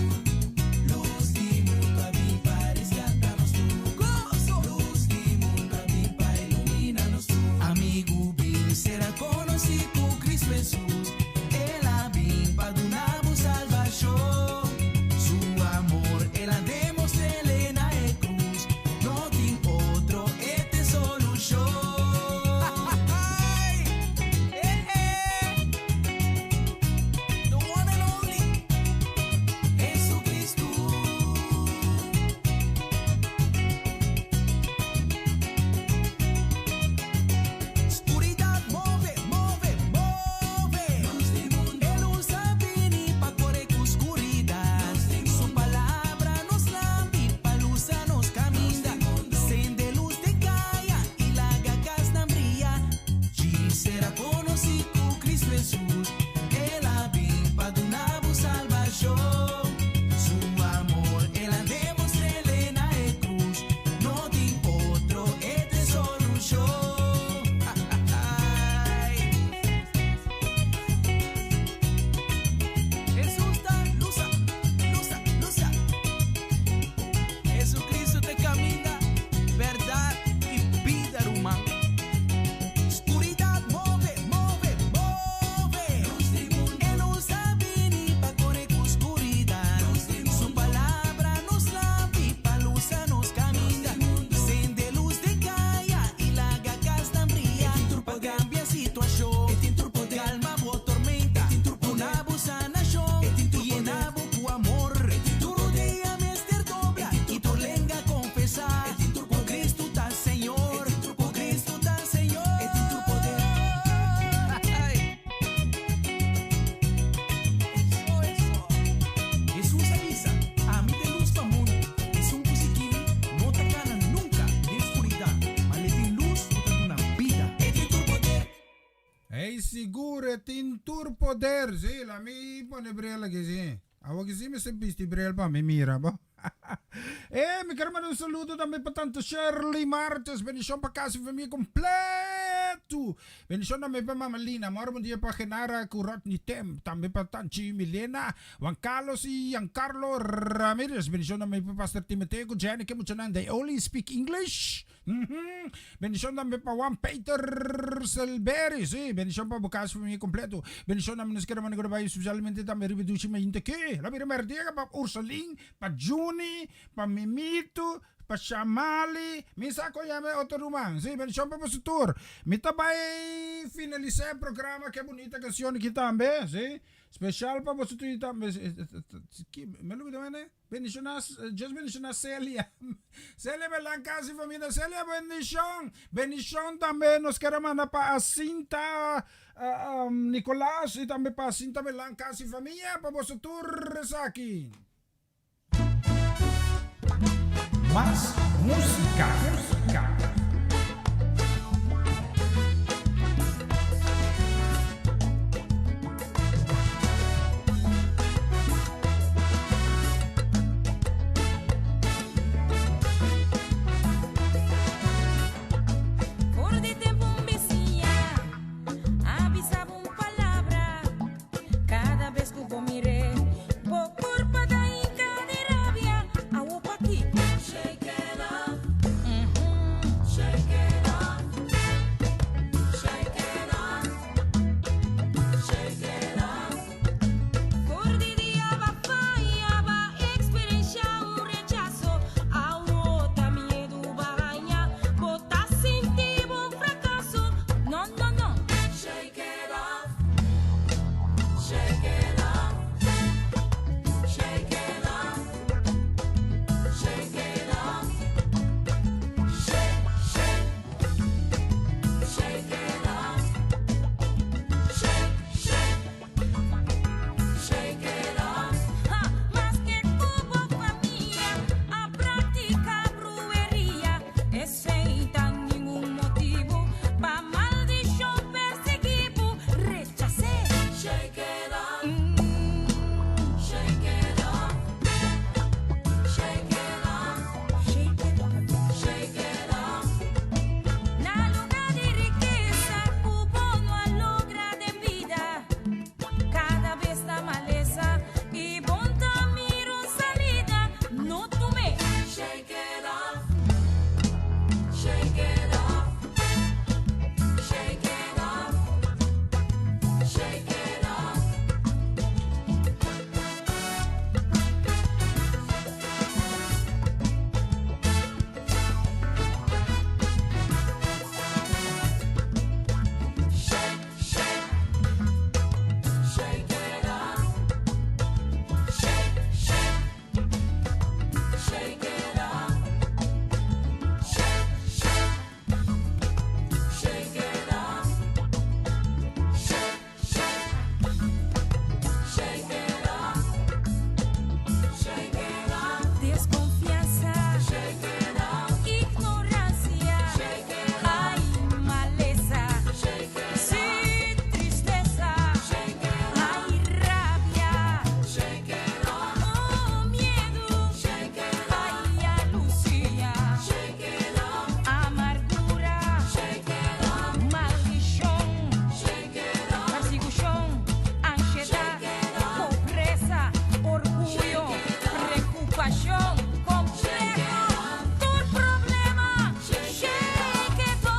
Lus di mundu a bin pa reskatá nos tur. Goso! Lus di mundu a bin pa ilumina nos tur. Amigu bin sera konosí ku Kristu Hesus. El a bin pa duna bo salbashon. Su amor el a demostr'é na e krus. No tin otro, e t'e solushon. The one and only Jesucristo. Skuridat move, move, move. E lus a bini pa kore ku skuridat. Su palabra nos lampi pa lusa nos kaminda. Sende lus den kaya i laga kasnan bria. Djis sera konosí ku Kristu Hesus. El a bin pa duna bo salbashon. Su amor el a demostr'é na e krus. No tin otro, e t'e solushon. Hesus ta lusa, lusa, lusa. Jesucristo t'e caminda, berdad y bida, ruman. Scuridad move, move, move. E luz a bini pa core cu scuridad. Su palabra nos lampi pa lusa nos caminda. Sende luz den caya y laga casnan bria. Pa cambia situacion, calma bo tormenta. Duna bo sanacion y yena bo cu amor. Tur rodea mester dobla y tur lenga confesa. Cu Cristo ta Señor, cu Cristo ta Señor. Hesus a bisa, Ami ta e lus pa mundu. Esun ku sigui mi no ta kana nunka den skuridat, ma l'e tin lus ku ta duna bida. E tin tur poder. Ey sigur e tin tur poder. Sí, la mi pone bril aki sí. Awo ki sí mester bisti bril pa mi mira bo. E mi ker manda un saludo tambe pa tante Shirley Martes. Bendishon pa kas y famia kompleto. Bendishon tambe pa mama Lina. Mora bon dia pa Genara ku Rodney Tem. Tambe pa tanchi Milena, Juan Carlos y Giancarlo Ramirez. Bendishon tambe pa Pastor Timoteo ku Jenny ke muchanan they only speak English. Bendishon tambe pa Juan Peter Selbery. Sí, bendishon pa bo kas famia kompleto. Bendishon tambe nos kere manda ku ta bai spesialmente tambe riba dushi mainta ke. La bira merdiega pa Ursalin, pa Juni, pa Mimito, pa Shamali. Mi sa kon yama e otro ruman. Sí, bendishon pa boso tur. Mi ta bai finalisá e programa ke bunita kanshon aki tambe. Sí. Special pa boso tur tambe. Me lo bida Bendiciona, Dios bendiciona Celia. Celia Melan casi familia. Celia bendicion. Bendicion tambe nos quiere manda pa Asinta Nicolas y tambe pa Asinta Melan casi familia pa boso tur esaki. Mas musica. Musica. For di tempu un bisiña a bisa bo un palabra. Kada bes ku bo mir'é, bo kurpa ta hinka di rabia. Awo pakiko? Shake it off, shake it off, shake it off, shake it off. For di dia b'a faya, b'a eksperenshá un rechaso. Awo ta miedu b'a haña, bo ta sinti bo un frakaso. No, no, no. Shake it off, shake it off, shake it off, shake it off, shake, shake, shake it off, shake, shake, shake it off. Ha, maske ku bo famia a praktiká brueria, esei ta ningun motibu pa maldishon persiguí bo, rechas'é. Shake it off, shake it off, shake it off, shake it off, shake it off. Na lugá di rikesa, ku bo no a logra den bida. Kada bes ta malesa i bo n' ta mira un salida. No tum'é. Shake it off, shake it off, shake it off, shake it off. Shake, shake, shake it off. Shake, shake, shake it off. Shake, shake, shake it off. Shake, shake, shake it off. Shake it off. Deskonfiansa. Shake it off. Ignoransia. Shake it off. Ai, malesa. Shake it off. Sí, tristesa. Shake it off. Ai, rabia. Shake it off. Oh, miedu. Shake it off. Ai, yalusia. Shake it off. Amargura. Shake it off. Maldishon. Shake it off. Persekushon. Ansiedat. Pobresa. Orguyo. Preokupashon. Kompleho. Tur problema. Shake it off.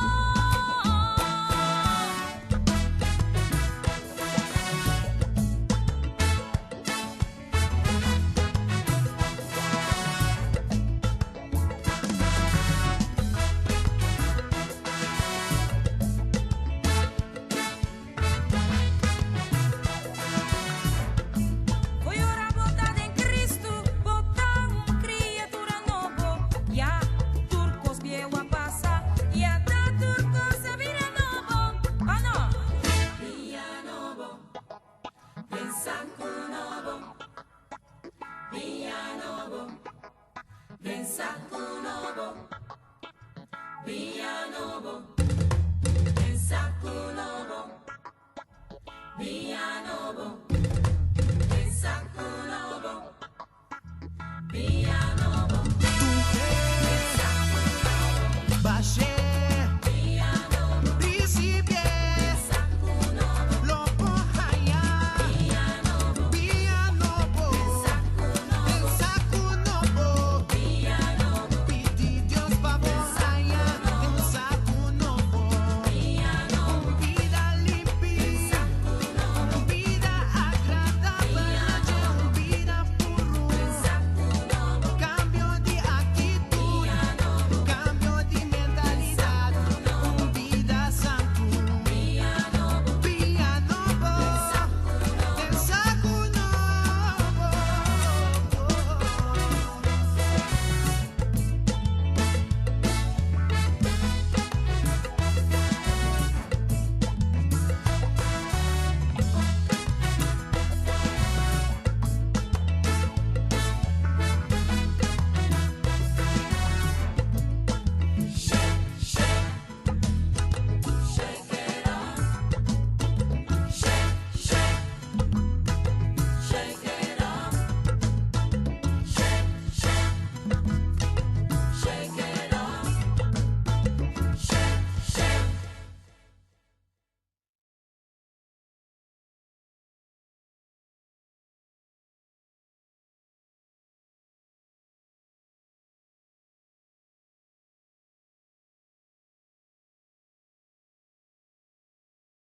Fo'i ora bo ta den Kristu, bo ta un kriatura nobo. Ya tur kos bieu a pasa, ya ta tur kos a bira nobo. Oh no? Dia nobo, den saku nobo. Dia nobo, den saku nobo. Dia nobo, den saku nobo. Dia nobo.